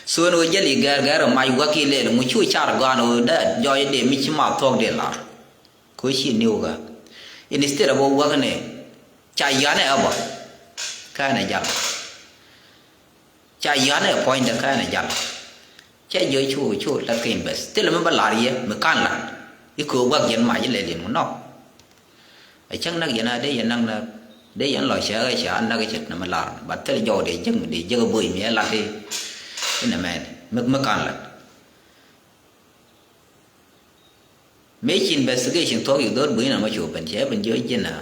So ni wä jäl i̱ gɛr gɛr mac wäk i̱ lɛl ŋu cu car gɔaan wä dee jɔɔc dee mi ci ma thuɔ̱k dee lar. Kɛ wä ci niw kä. Instead of wä wäk ni ca yɔanɛ ɛ bä. Kä ɛn ɛ jal. Ca yɔanɛ ɛ puɔ̱nydɛ kä ɛn ɛ jal. Cɛ jiɔ cu cu lat kɛ invest. Thilɛ mi bä lar yɛ mi ka̱n lat. I̱ köök gua̱k yɛn mac ilɛ li̱n ŋu nɔk. Ɛ cäŋ näk yɛn a dee yɛn näk näk. Dee yɛn lɔ cɛ ɣä ca näk cɛ nɛmɛ lar. But thilɛ jɔw dee jäk mi dee jäk ɛ bo̱o̱c mi ɛ lat i̱. Inɛ mɛn mi, mi ka̱n lat. Mëë ci investigation thuɔ̱k yɛ dhɔr bui̱n ɛmɔ cu ben cɛ ben jiɔ ji̱n a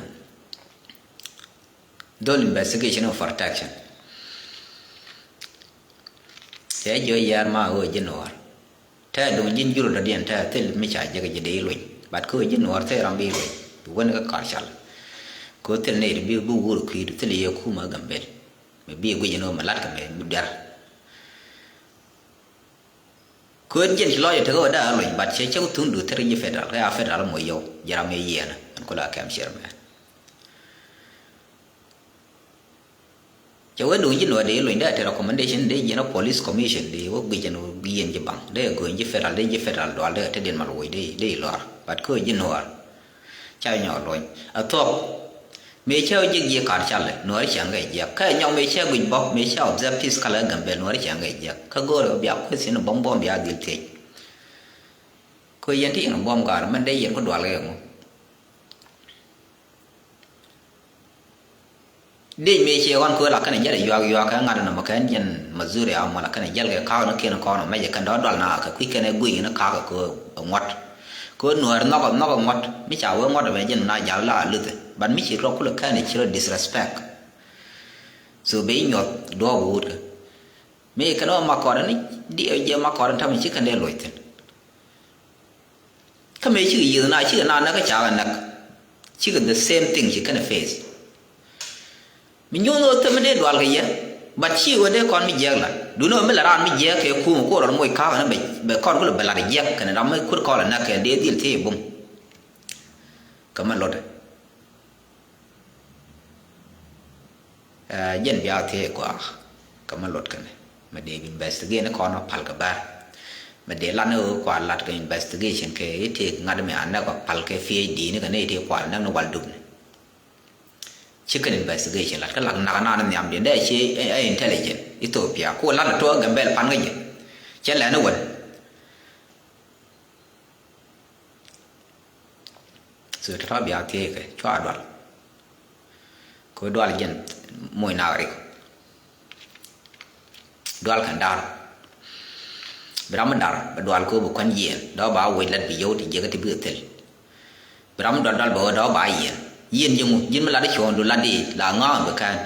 dhɔl investigation of protection. Cɛ jiɔ yɛr ma ɣöö ji̱n ɣɔr. Tɛ duŋ ji̱n jur dɔ̱diɛn tɛ thil mi ca jek ji̱ dee iluny. But kä ɣöö ji̱n ɣɔr thil ram bi iluny. Bi wen kä kar cal. Kä thil nɛy ti bi bi wur kui̱du thil yɛ kumä Gambel. Mi bi guic ɛn ɣöö mi lat kɛ mɛ bi dɛr. Kööt ji̱n ci lɔcdɛ tekɛ wä dee a luny, but cɛ cäk thuŋdu thir ji̱ federal, kɛ a federal mɔ yio̱w, ji̱ ram mi yiɛɛnä, ɛn kula kɛm chairman. Cɛ wee duŋ ji̱ nuɔ̱ɔ̱r dee luny dee a te recommendation dee jiɛn a police commission dee wä guic ɛn wä yiɛn ji̱ baŋ, dee a göny ji̱ federal, dee ji̱ federal dual dee a te diɛn mal woc dee, dee lɔr, but kööt ji̱ nuɔ̱ɔ̱r. Ca nyɔk luɔny. A thuɔ̱k. Mëë cä jiäk ji̱ ka̱n calɛ, nuɔ̱ɔ̱ri cäŋ kɛ jiäk. Kä nyɔk mëë cä guic bä, mëë cä observe peace kalɛ Gambel, nuɔ̱ɔ̱ri cäŋ kɛ jiäk. Kä go̱o̱rɛ bia question buɔ̱m buɔ̱m bia dhil thiec. Kä yɛn ti yɛn buɔ̱m ga̱a̱r, mɛn dee yɛn kä dual kɛ ŋu. Dec mëë ciɛ ɣɔn kööl a kɛnɛ jɛl ɛ yuak yuak kɛ ŋa̱t nɔmɔ kɛn jɛn Missouri a mɔl a kɛnɛ jɛl kɛ ka̱a̱k ni kiɛn kɔn ɔ mɛcɛ kɛn dɔ̱ dual na kɛ kui̱ kɛn ɛ gui̱c ni ka̱a̱k kɛ köö ɛ ŋuɔ̱t. Köö nuäär nhɔk ɛ nhɔk ɛ ŋuɔ̱t mi ca wee ŋuɔ̱t ɛ bɛ jɛn na jal la a luthɛ. But mi ci rɔ kulɛ kɛn ɛ ci rɔ disrespect. So ben i̱ nyuɔth duɔ̱ɔ̱p wut kɛ. Mëë kɛn ɣöö Makɔt ɛn i̱ diɛw jɛ Makɔt ɛn ta̱mɛ ci kɛn dee loc thi̱n. Kä mëë cikɛ yiëth na cikɛ na näk kä cakɛ näk. Cikɛ the same thing ci kɛn ɛ face. Mi nyuuth ɣöö thäm mi dee dual kɛ yɛ. But ci ɣöö dee kɔn mi jiɛk la duundɛ ɣöö mi la raan mi jiɛk kɛ kum kuɔ rɔl moc ka̱a̱k ɛn bɛ kɔn kulɛ bɛ lat jiɛk kɛn ram mi kur kɔl ɛ näk kɛ dee dhil thiec bum. Kä mɛ lotdɛ. Ɛ jɛn bia thiec kua kä mɛ lot kɛnɛ mɛ dee investigate ni kɔn pal kɛ bär. Mɛ dee lat ni ɣöö kua lat kɛ investigation kɛ i̱ tëëk ŋa̱t mi a nɛk kɔ pal kɛ PhD ni kɛ ni i̱ tëëk kua nɛk ni wal dup ni. Ci kɛn investigation lat kä lak nak naan nhiam diɛn dee ci ɛ intelligent Ethiopia ku lat ni tuɔɔk Gambel pan kä jɛ. Cɛ lɛn ni wän. So tɔ̱tɔ̱ bia thiec kɛ cua dual. Kɛ dual jɛn moc nak rik. Dual kɛn dar. Bi ram mi dar bɛ dual kɛ bi kuan yiɛn dɔ̱ ba wec lat bi yio̱w ti jiäkä ti bikɛ thil. Bi ram mi dual dual bɛ wä dɔ̱ ba yiɛn. Yiɛn ji̱ ŋu ji̱n mi lat i̱ cuɔ̱ɔ̱ŋdu lat di la ŋa̱a̱ŋ bi kään.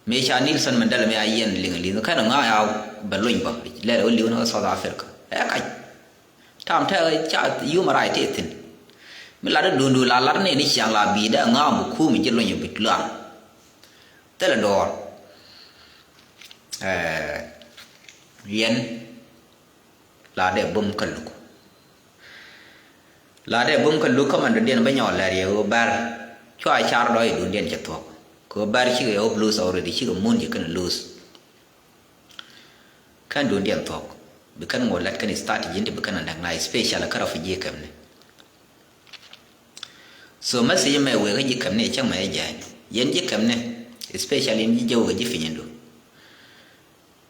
Mëë ca Nelson Mandela mëë a yiɛn liŋ li̱n kɛn ŋa̱ ya bɛ lony bä lɛl wä li̱w ni South Africa ɛ kac. Tam tɛ ca human right tɛ thi̱n. Mi lat dundun la lat ni ni ciaŋ la bi dɛ ŋa̱ bu kum ji̱ lony bi luaŋ. Thilɛ dɔɔr. Ɛɛ, yɛn la dee bum kä luk. La dee bum kä luk kä man dundin bä nyɔk lɛr yɛ ɣöö bär cua car dɔ̱ i̱ dundin cɛ thuɔ̱k. Kɛ ɣöö bär cikɛ ɣöö blues already cikɛ mun ci kɛn lose. Kɛn dundin thuɔ̱k bi kɛn ŋot lɛt kɛn strategy in ti bi kɛn a näk na especially kä refugee camp ni. So message mɛ wëë kä ji̱ camp ni cäŋ mɛ jääny yɛn ji̱ camp ni especially in ji̱ jɛ wëë ji̱ piny in du.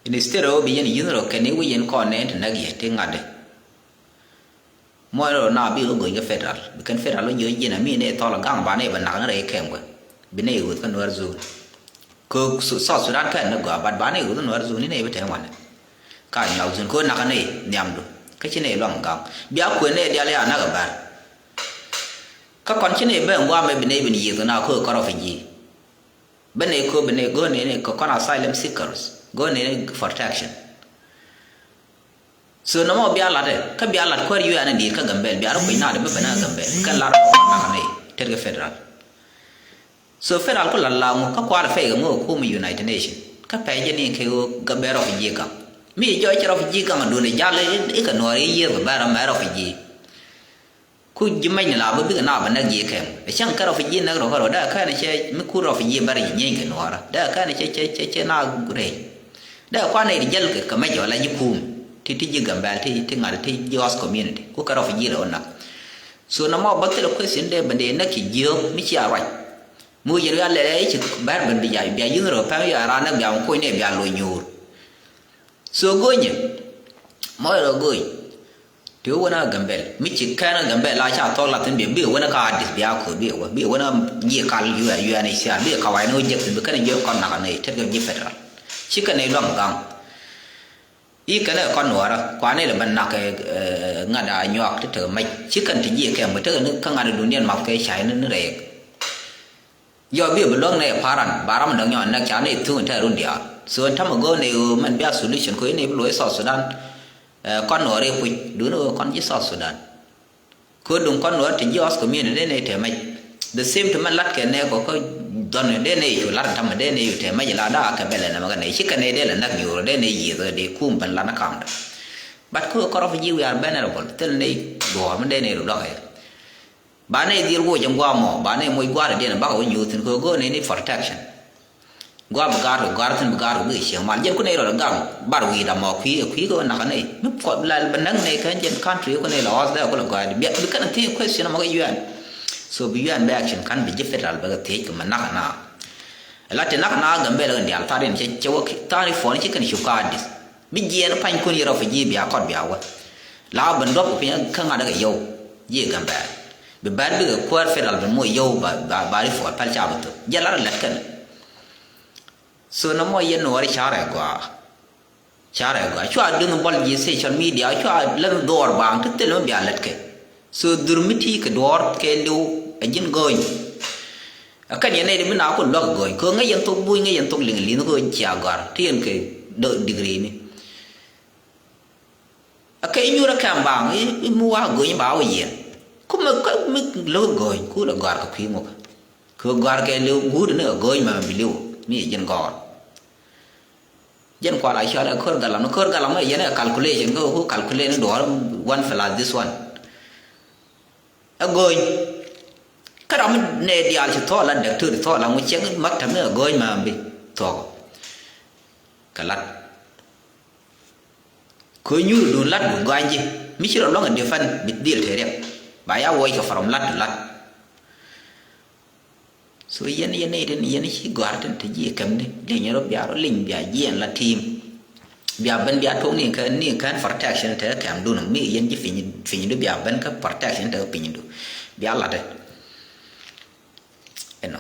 Instead of bi yɛn yun rɔ kɛn i̱ wi̱c yɛn kɔn nɛn ti näk yɛ ti ŋa̱t di. Muɔc rɔ na bi ɣä go̱ny kä federal bi kɛn federal wä jiö jiɛn ami nɛ thɔl gaŋ ba nɛ bɛ nak ni rɛy kɛm wä. Bi nɛ iwuth kä Nuɛr zone. Kɛ South Sudan kɛn ni gɔaa but ba nɛ iwuth kä Nuɛr zone ni nɛ bi tɛn wanɛ. Ka nyuak zone kɛ ɣä nak nɛ nhiamdu kä ci nɛ luaŋ gaŋ. Bia kuën nɛ dial ya nak ɛ bär. Kä kɔn ci nɛ ben guamɛ bi nɛ bin yiëth na kɛ ɣä kɔrɔ fi ji̱. Bä nɛ ko bä nɛ go̱o̱r nɛ nɛ kɛ kɔn asylum seekers go̱o̱r nɛ nɛ protection. So nɔmɔ bia lat ɛ kä bia lat kuäär yuɛɛn in di̱i̱t kä Gambel bia rɔ kui̱ naat bä ben kä Gambel kɛ lat rɔ nak nɛ tet kɛ federal. So federal ku lat la ŋu kä kual fɛy kɛ ŋu kum United Nation kä pɛc jɛ ni kɛ ɣöö Gambel rɔ fi ji̱ gaŋ. Mi jɔc rɔ fi ji̱ gaŋ dun jal ikɛ nuɔɔr i̱ yiëë bä bɛ rɔ mɛ rɔ fi ji̱. Ku ji̱ mɛny ni la bä bikɛ na bä näk ji̱ kɛm. Ɛ cäŋ kä refugee näk rɔ kä rɔ dee kɛn cɛ mi kur refugee bär ji̱ nyieeny kɛ nuɔɔrä dee kɛn cɛ cɛ cɛ cɛ na rɛy. Dee kuan nɛy ti jäl kɛ kɛ mɛc ɔ la ji̱ kuum ti ti ji̱ Gambɛl ti ti ŋa̱t ti ji̱ host community ku kɛ refugee rɛ wä näk. So nɔmɔ bä thilɛ question dee bä dee näk ci jiök mi cia ruac. Mi wä ji̱ rial lɛ ci bär ben bi ja̱ bia yi̱n rɔ pɛm ya raan näk bia wä kuny nɛy bia lo̱c nyuur. So go̱nyɛ mɔc rɔ go̱ny. Ti wä wänä Gambɛl mi ci kɛn Gambɛl la ca thɔk la thin bi bi wänä ka Addis bi a ko̱ bi wä bi wänä jiɛ kal yu yu ni sia bi ka wai ni wä jek thin bi kɛn jiɛ kɔn nak ni tet kɛ jiɛ federal. Ci kɛn ni luaŋ gaŋ. I̱ kɛn kɔn nuɔrä kuan ni lɛ bän nak ŋa̱t a nyuak ti tek mɛc ci kɛn ti jiɛ kɛm bi tek ni kä ŋa̱t a duniɛn math kɛ cay ni ni rɛɛk. Yɔ bi bi luäk nɛ paran ba ram dɔ̱ŋ nyɔ nɛk ca nɛ thuŋ tɛ run diaal. So ɛn tamɛ go̱o̱r nɛ ɣöö mɛn bia solution ko in i̱ bi luɔc South Sudan. Ɛ, kɔn nuɔɔr i̱ puc duun ɣöö kɔn ji̱ South Sudan. Ko duŋ kɔn nuɔɔr ti ji̱ host community dee nɛ tɛ mɛc. The same to mɛn lat kɛ nɛ kɔ kä dhɔn dee nɛ cu lat ɛn tamɛ dee nɛ cu tɛ mɛc la daa kɛ bɛlɛ nɛ mɛ kɛ nɛ ci kɛ nɛ dee lɛ näk nyuur dee nɛ yiëth dee kum ben lat nɛ kam dɛ. But ko kɔrɔ fi ji̱ we are vulnerable thil nɛ duɔɔr mi dee nɛ ru luak ɛ. Ba nɛ dhil woc ɛn guam mɔ ba nɛ moc gua̱a̱r diɛn bakɛ wä nyuuth thin kɛ go̱o̱r nɛ ni protection. Gua̱a̱r bi ga̱a̱r kɛ ga̱a̱r thin bi ga̱a̱r kɛ bikɛ cieŋ mal jɛn kun nɛ rɔ gaŋ bar wi̱i̱ dam mɔ kui̱ ɛ kui̱ kɛ wä nak nɛ mi kɔt la bɛ näk nɛ kɛ jɛn country kun nɛ la host dɛ kun la gɔaa bi kɛn thiec question mɔ kɛ U N. So bi U N bɛ action kan bi ji̱ federal bɛ kɛ thiec kɛ mɛ nak na. La ti nak na Gambɛl kɛ dial thar in cɛ cɛ wä thar in puɔn ci kɛn cup ka Addis. Bi jiɛɛn pa̱ny kun yi refugee bia kɔt bia wä. La ben duɔp kɛ piny kä ŋa̱t kɛ yɔw jiɛ Gambɛl. Bi bɛr bikɛ kuäär federal ben moc yɔw ba ba ba ri puɔl pɛl ca bi thok jɛ lar lɛt kɛn. So nɔmɔ yɛn nuɔɔri carɛ gɔaa. Carɛ gɔaa cua duŋ bɔl ji̱ social media cua lɛn dhuɔɔr baaŋ ti thil mi bia lɛt kɛ. So dhur mi ti kɛ duɔɔr kɛ liw ɛ ji̱n go̱o̱ny. Ɛ kɛn yɛn nɛy ti bi na ku luäk go̱o̱ny kɛ ŋäc yɛn thok buny ŋäc yɛn thok liŋ li̱n kɛ cia gɔ̱a̱r ti yɛn kɛ dɔ̱ degree ni. Ɛ kɛ inyuur ɛ kɛm baaŋ i̱ mi wa go̱o̱ny ba wä yɛn. Ku mi kä mi lo̱k go̱o̱ny ku lɛ gɔ̱a̱r kɛ kui̱ ŋukä. Kɛ gɔ̱a̱r kɛ liw guut ni ɛ go̱o̱ny ma bi liw mi ji̱n gɔ̱a̱r. Jɛn kual a cɔal ɛ kör galam ni kör galam ɛ yɛn ɛ calculation kä ku calculate ni duɔ̱ɔ̱r one plus this one. Ɛ go̱o̱ny. Kä ram mi nɛ diaal ci thɔɔl la dɔktor thɔɔl la ŋu cieŋ maktab ni ɛ go̱o̱ny ma bi thɔɔk. Kɛ lat. Kɛ nyuur duun lat gu gɔany ji̱ mi ci rɔ luäŋ ɛ defend bi dhil te riɛk. Ba ya wuɔc kɛ from lat to lat. So yɛn yɛn nɛy tin yɛn ci gɔ̱a̱r tin te ji̱ kɛmni lieny rɔ bia rɔ lieny bia jiɛn la team. Bia ben bia tuɔk ni kɛ ni kɛn protection te kɛm dun mi yɛn ji̱ piny piny du bia ben kä protection te piny du. Bia lat ɛ. Ɛnɔ.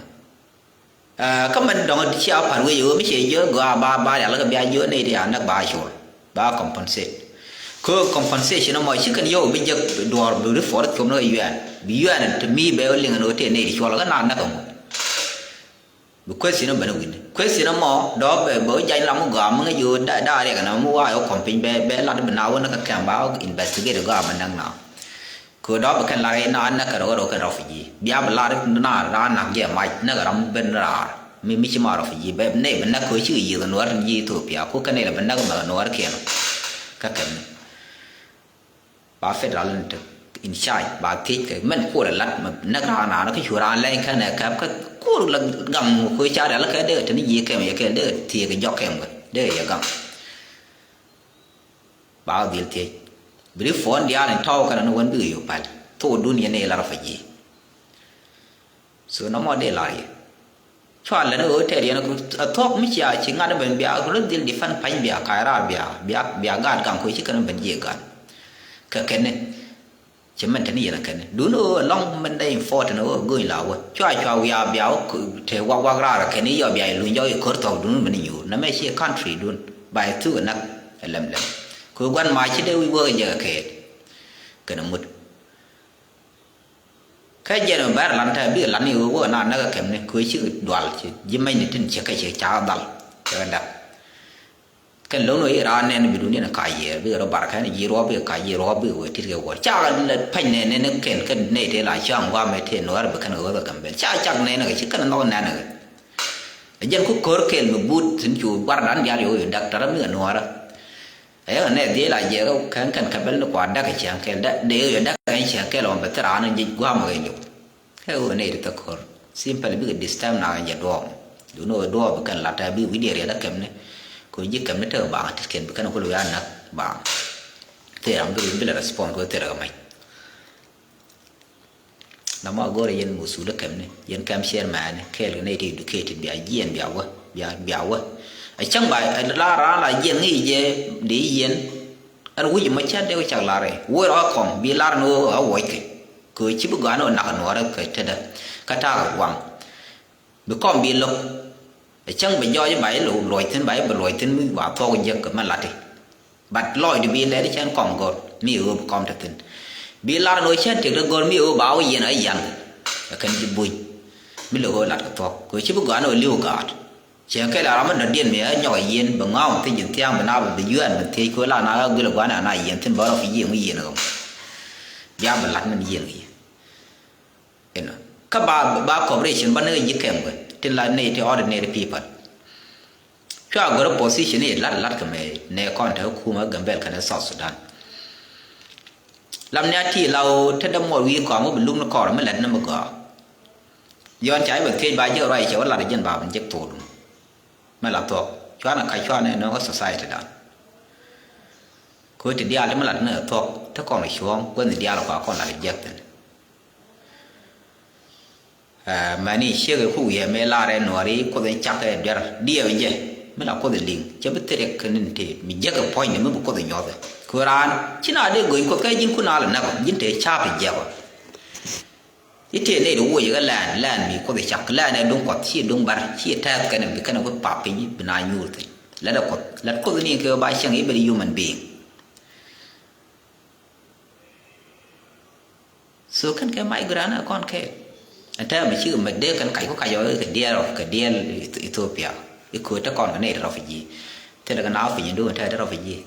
Kä mɛn dɔ̱ŋ cia pa̱r wec ɣöö mi cie jiö gɔaa ba ba rial kä bia jiö nɛy ti a näk ba col ba compensate. Kä compensation ɛmɔ ci kɛn yio̱w bi jek duɔ̱ɔ̱r bi ri puɔr thiom ni kä yuɛɛn bi yuɛɛn ti mi bɛ wä liŋ ɛn ɣöö tëë nɛy ti cuɔl kä na näk ɛmɔ. Bi question ɛ ben ɛ wi̱ni question ɛmɔ dɔ̱ɔ̱k bɛ bɛ wä jany ram mi gɔaa mi ŋäc ɣöö da riɛk ɛn ɛmɔ mi wa yɛ wä kɔm piny bɛ bɛ lat bi na wä ni kä kɛm ba investigate gɔaa mi näk na. Kɛ dɔ̱p kɛn lar i̱ na näk kɛ rɔ kɛ rɔ kɛn refugee bia bi lar na ran nak jɛ mac näk ram ben raar mi mi ci ma refugee bɛ nɛy bi näk kɛ ci yiëth nuɔr tin ji̱ Ethiopia ku kɛn ilɛ bi näk mɛ nuɔr kiɛn. Kä kɛn ba federal in te in charge ba thiec kɛ mɛn kuɔr lat mɛ näk ran ran kä cu ran lɛny kɛn ɛ kɛp kä kuɔr la gaŋ kɛ ca rial kɛ dee tin ji̱ kɛm yɛ kɛ dee thiec kɛ jɔk kɛm kɛ dee yɛ gaŋ. Ba wä dhil thiec bi ri puɔ̱n diaal in tɔw kɛn ni wän bikɛ yop pal thok dun yɛn i̱ lar fɛ ji̱. So nɔmɔ dee lar yɛ cua lɛn ɣöö tɛɛr yɛn a thuɔ̱k mi cia ci ŋa̱t ben bia rɔ dhil defend pa̱ny bia ka̱c raar bia bia bia gaat gaŋ kuɛ ci kɛn ben jiɛ gaat. Kɛ kɛn ni Cɛ mɛn tɛn yɛn kɛn dun ɣöö ɛlɔ̱ŋ mɛn dee important ɣöö go̱ny la wä cua cua wiaa bia wä te wak wak raar kɛn i̱ yɔ bia i̱ luny jɔk i̱ ko̱r thɔk dun mɛn i̱ nyuur nɛmɛ ciɛ country dun ba i̱ thuk ɛ näk ɛ lɛm lɛm. Kɛ gua̱n mac ci dee wi̱i̱ wä kɛ jɛ kɛ kɛɛt kɛn ɛ ŋut. Kä jɛn ɛ bɛr lan tɛ bikɛ lan i̱ ɣöö wä na näk ɛ kɛm ni kɛ cikɛ dual ci ji̱ mɛny ni tin cɛ kɛ cɛ ca dhal cɛ kɛ däk. Kɛn lo̱n wä i̱ raan nɛn bi dun yɛn ka̱c yɛɛr bikɛ rɔ bar kɛn ji̱ ruɔ̱p bikɛ ka̱c ji̱ ruɔ̱p bikɛ wee tit kɛ wuɔ̱r cakɛ pany nɛn nɛn kɛn kɛn nɛy tëë la ca̱ŋ gua̱a̱mɛ tëë nuäär bi kɛn kɛ ɣöth kɛ Gambɛl ca cak nɛn kɛ ci kɛn nhɔk nɛn kɛ. Ɛ jɛn ku ko̱r kɛɛl mi but thi̱n cu gua̱rdan diaal yɛ wee daktar mi kɛ nuäärä. Ɛ yɛ kɛ nɛy dhiec la jiɛk kɛn kɛn kɛ bɛl ni kua dak kɛ ciaŋ kɛɛl dee yɛ dak kɛn ciaŋ kɛɛl ɔn bɛ thil raan jic gua̱a̱mɛ kɛ liw. Kɛ ɣöö nɛy ti thäk ko̱r simple bikɛ disturb na kɛ jɛ duɔɔm. Duni ɣöö duɔɔm bi kɛn lat tɛ bi wi̱diɛ riɛt a kɛmni. Kɛ ɣöö ji̱ kɛmni tekɛ baaŋ tit kɛn bi kɛn kul wi̱i̱ a näk baaŋ. Thil ram bi bi lɛ respond kɛ ɣöö thil rɛ kɛ mɛc. Namɔ a go̱rɛ yɛn musul a kɛmni yɛn kɛm chairman kɛɛl kɛ nɛy ti educated bia jiɛn bia wä bia bia wä. A cäŋ ba la raan la jiɛn ŋi̱i̱c jɛ dee yɛn. Ɛn wi̱c mɔ cä dee wä cak lar i̱ wä rɔ kɔm bi lar ni wä a wuɔckɛ. Kɛ ci bi gɔaa ni wä nak nuɔrɛ kɛ tetdä kä ta̱a̱ kɛ gua̱a̱ŋ. Bi kɔm bi lo̱k ɛ cäŋ bi jɔɔc ba i̱ luɔc thi̱n ba i̱ bi luɔc thi̱n mi ba thuɔk jek kɛ mɛ lati. But lɔcdu bi lɛt i̱ cɛn kɔm go̱r mi ɣöö bi kɔm te thi̱n. Bi lar ni wä cɛn tëkdä go̱r mi ɣöö ba wä yiɛn ɛ yian. Ɛ kɛn ji̱ buny mi lo̱k ɣöö lat kɛ thuɔk kɛ ci bi gɔaa ni wä li̱w gaat. Cieŋ kɛl a ram mi dɔ̱diɛn mi ɛ nyɔk ɛ yieen bɛ ŋa̱a̱ŋ thiec ji̱n thia̱a̱ŋ bi na bɛ bi yuɛɛn bi thiec kɛ la na ɣä guil ɛ gua̱n ɛ na yieen thi̱n bä rɔ fi yieen wi̱i̱ yieen ɛ ɣöm. Bia bi la̱t min yieen wi̱i̱. Inɔ kä ba ba cooperation bä ni ɣä ji̱ kɛm kɛ tin la ni ti ordinary people. Cua gör position i̱ la̱t la̱t kɛ mɛ nɛ kɔn te kum ɛ Gambɛl kɛnɛ South Sudan. Lam ni a ti la ɣöö te dämuɔɔr wi̱i̱ kɔam wä bi luk ni kɔɔr mi lɛt ni mi gɔaa. Yɔn ca i̱ bɛ thiec ba jek ruac cɛ wä lat jɛn ba ben jek thok dun. Mɛ la thuɔk cuanɛ kac cuanɛ nɔŋ kä society dan. Kɛ ti diaal ti mi lat ni thuɔk ti kɔn cuɔ̱ɔ̱ŋ kueth ni diaal kua kɔn lat jek thin. Mɛni ciek i̱ ku wi̱i̱ ɛmɛ lar ɛ nuɔri kuoth in cak ɛ duer diɛɛk jɛ mi la kuoth in liŋ cɛ bi thiriɛk kɛ nin ti mi jek ɛ puɔ̱ny ni mi bi kuoth in nyuɔth ɛ. Ku raan ci na dee go̱ny kuoth kɛ ji̱n kun a la näk ɔ ji̱n te ca̱a̱p in jiɛk ɔ. I̱ tëë nɛy ti woc ikä lɛn lɛn mi kuoth i̱ cak lɛn ɛ duŋ kuɔth ci duŋ bär ci tɛth kɛn bi kɛn bi pap piny bi na nyuur thi̱n. Lɛt ɛ kuoth lɛt kuoth ni kɛ ba cieŋ i̱ ben human being. So kɛn kɛ migrant ɛ kɔn kɛ Ɛn tɛmɛ ci kɛ mɛ dee kɛn kac ku kac ɔ kɛ diɛɛl, kɛ diɛɛl Ethiopia. I̱ köö te kɔn kɛ nɛy ti refugee. Thilɛ kɛ na piny indu ɛn tɛmɛ te refugee.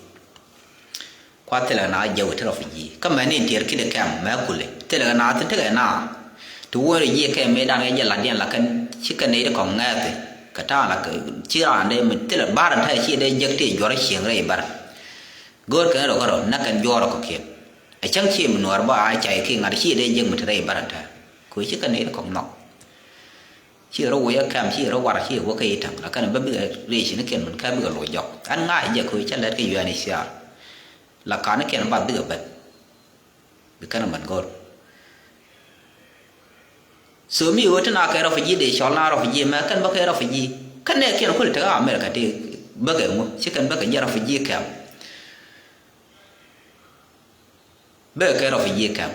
Kua thilɛ kɛ na jɛw te refugee. Kä mɛ ni tiɛɛr kidɛ kɛm mɛ kulɛ. Thilɛ kɛ na thin tekɛ na. Ti wuɔ̱n rɛ jiɛ kɛ mëëdan kɛ jɛ latdiɛn la kɛn ci kɛ nɛy ti kɔŋ ŋɛɛthi. Kɛ ta̱a̱ la kɛ ci raan dee mi thilɛ bar ɛn tɛmɛ ci dee jek ti juɔr cieŋ rɛy bar. Go̱o̱r kɛn rɔ kärɔ näk kɛn juɔrɔ kɔ̱kiɛn. Ɛ cäŋ cië mi nuɔɔr bä a cay ki ŋa̱t cië dee jek mi te rɛy bärä tɛ̈r. Kö ci kɛn ni kɔŋ nhɔk. Cië rɔ wec ɛ kɛm cië rɔ war cië wä kä i̱ täŋ la kɛn bä bikɛ rëëc ni kɛn min kä bikɛ loc jɔk. Ɛn ŋa̱c jɛ kö cä lɛt kä U N H C R. La ka̱n ni kɛn bath bikɛ bät. Bi kɛn män go̱r. So mi ɣöö ti na kɛ refugee dee cɔl na refugee mɛ kɛn bä kɛ refugee. Kɛn nɛ kiɛn kul tekɛ America ti bä kɛ ŋu ci kɛn bä kɛ jɛ refugee kɛm. Bä kɛ refugee kɛm.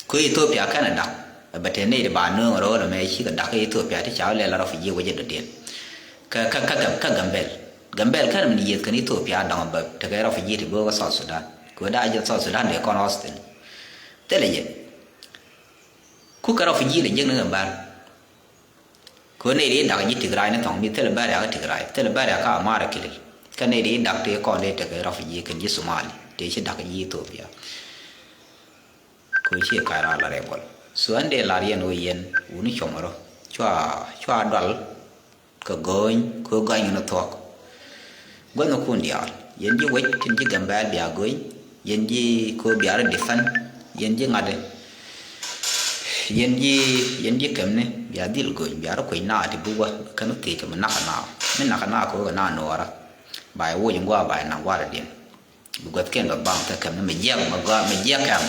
Kö Ethiopia kɛn ɛ dak bɛ te nɛy ti ba nööŋ rööl ɛmɛ ci kɛ dak kä Ethiopia ti ca wä lɛl refugee wecɛ dɔ̱diɛn. Kä kä kä Gam- kä Gambel. Gambel kɛn min yieth kɛn Ethiopia dɔŋ bɛ tekɛ refugee ti bä kä South Sudan. Kö daa jɛ South Sudan dee kɔn hostel. Thilɛ jɛ. Ku kɛ refugee lɛ jiäk ni Gambel. Kö nɛy ri dak ji̱ Tigray ni thɔŋ mi thilɛ bɛr yak Tigray thilɛ bɛr yak kä Amara kilil. Kä nɛy ri dak ti kɔn dee tekɛ refugee kɛn ji̱ Somali ti ci dak ji̱ Ethiopia. Kö ci ka̱ ral la rebel. So ɛn dee lar yɛn wä yɛn wuni cuɔmɔ rɔ cua cua dual. Kɛ go̱o̱ny kö gany ni thuɔ̱k. Gua̱thnikun diaal yɛn ji̱ wec tin ji̱ Gambɛl bia go̱o̱ny. Yɛn ji̱ kö bia rɔ defend. Yɛn ji̱ ŋa̱t. Yɛn ji̱ yɛn ji̱ kɛmni bia dhil go̱o̱ny bia rɔ kuec naath ti bi wä kɛn wä thiec kɛ mi nak kɛ naath mi nak kɛ naath kɛ wä kɛ naath nuɔɔrä. Ba yɛ woc in gua̱a̱ ba yɛ naŋ gua̱a̱r diɛn. Bi gua̱thkiɛn bɛ baŋ thɛ kɛm ni mi jiɛk mi gɔaa mi jiɛk kɛm.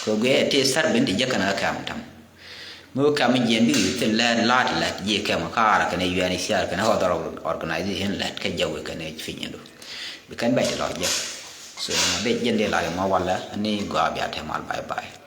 Kɛ guiɛ ti thär ben ti jiɛk kɛn kɛ kɛm täm. Mi wä kɛm jiɛn bikɛ yuth thil lɛt la̱t lɛt jiɛ kɛm kä ara kɛn ɛ U N H C R kɛn ɛ other organization lɛt kɛ jɛ wek kɛn ɛ piny indu. Bi kɛn bɛc ti lɔ jiɛk. So ma ben jiɛn di lar imɔ walɛ ni gɔaa bia tɛmal bye bye.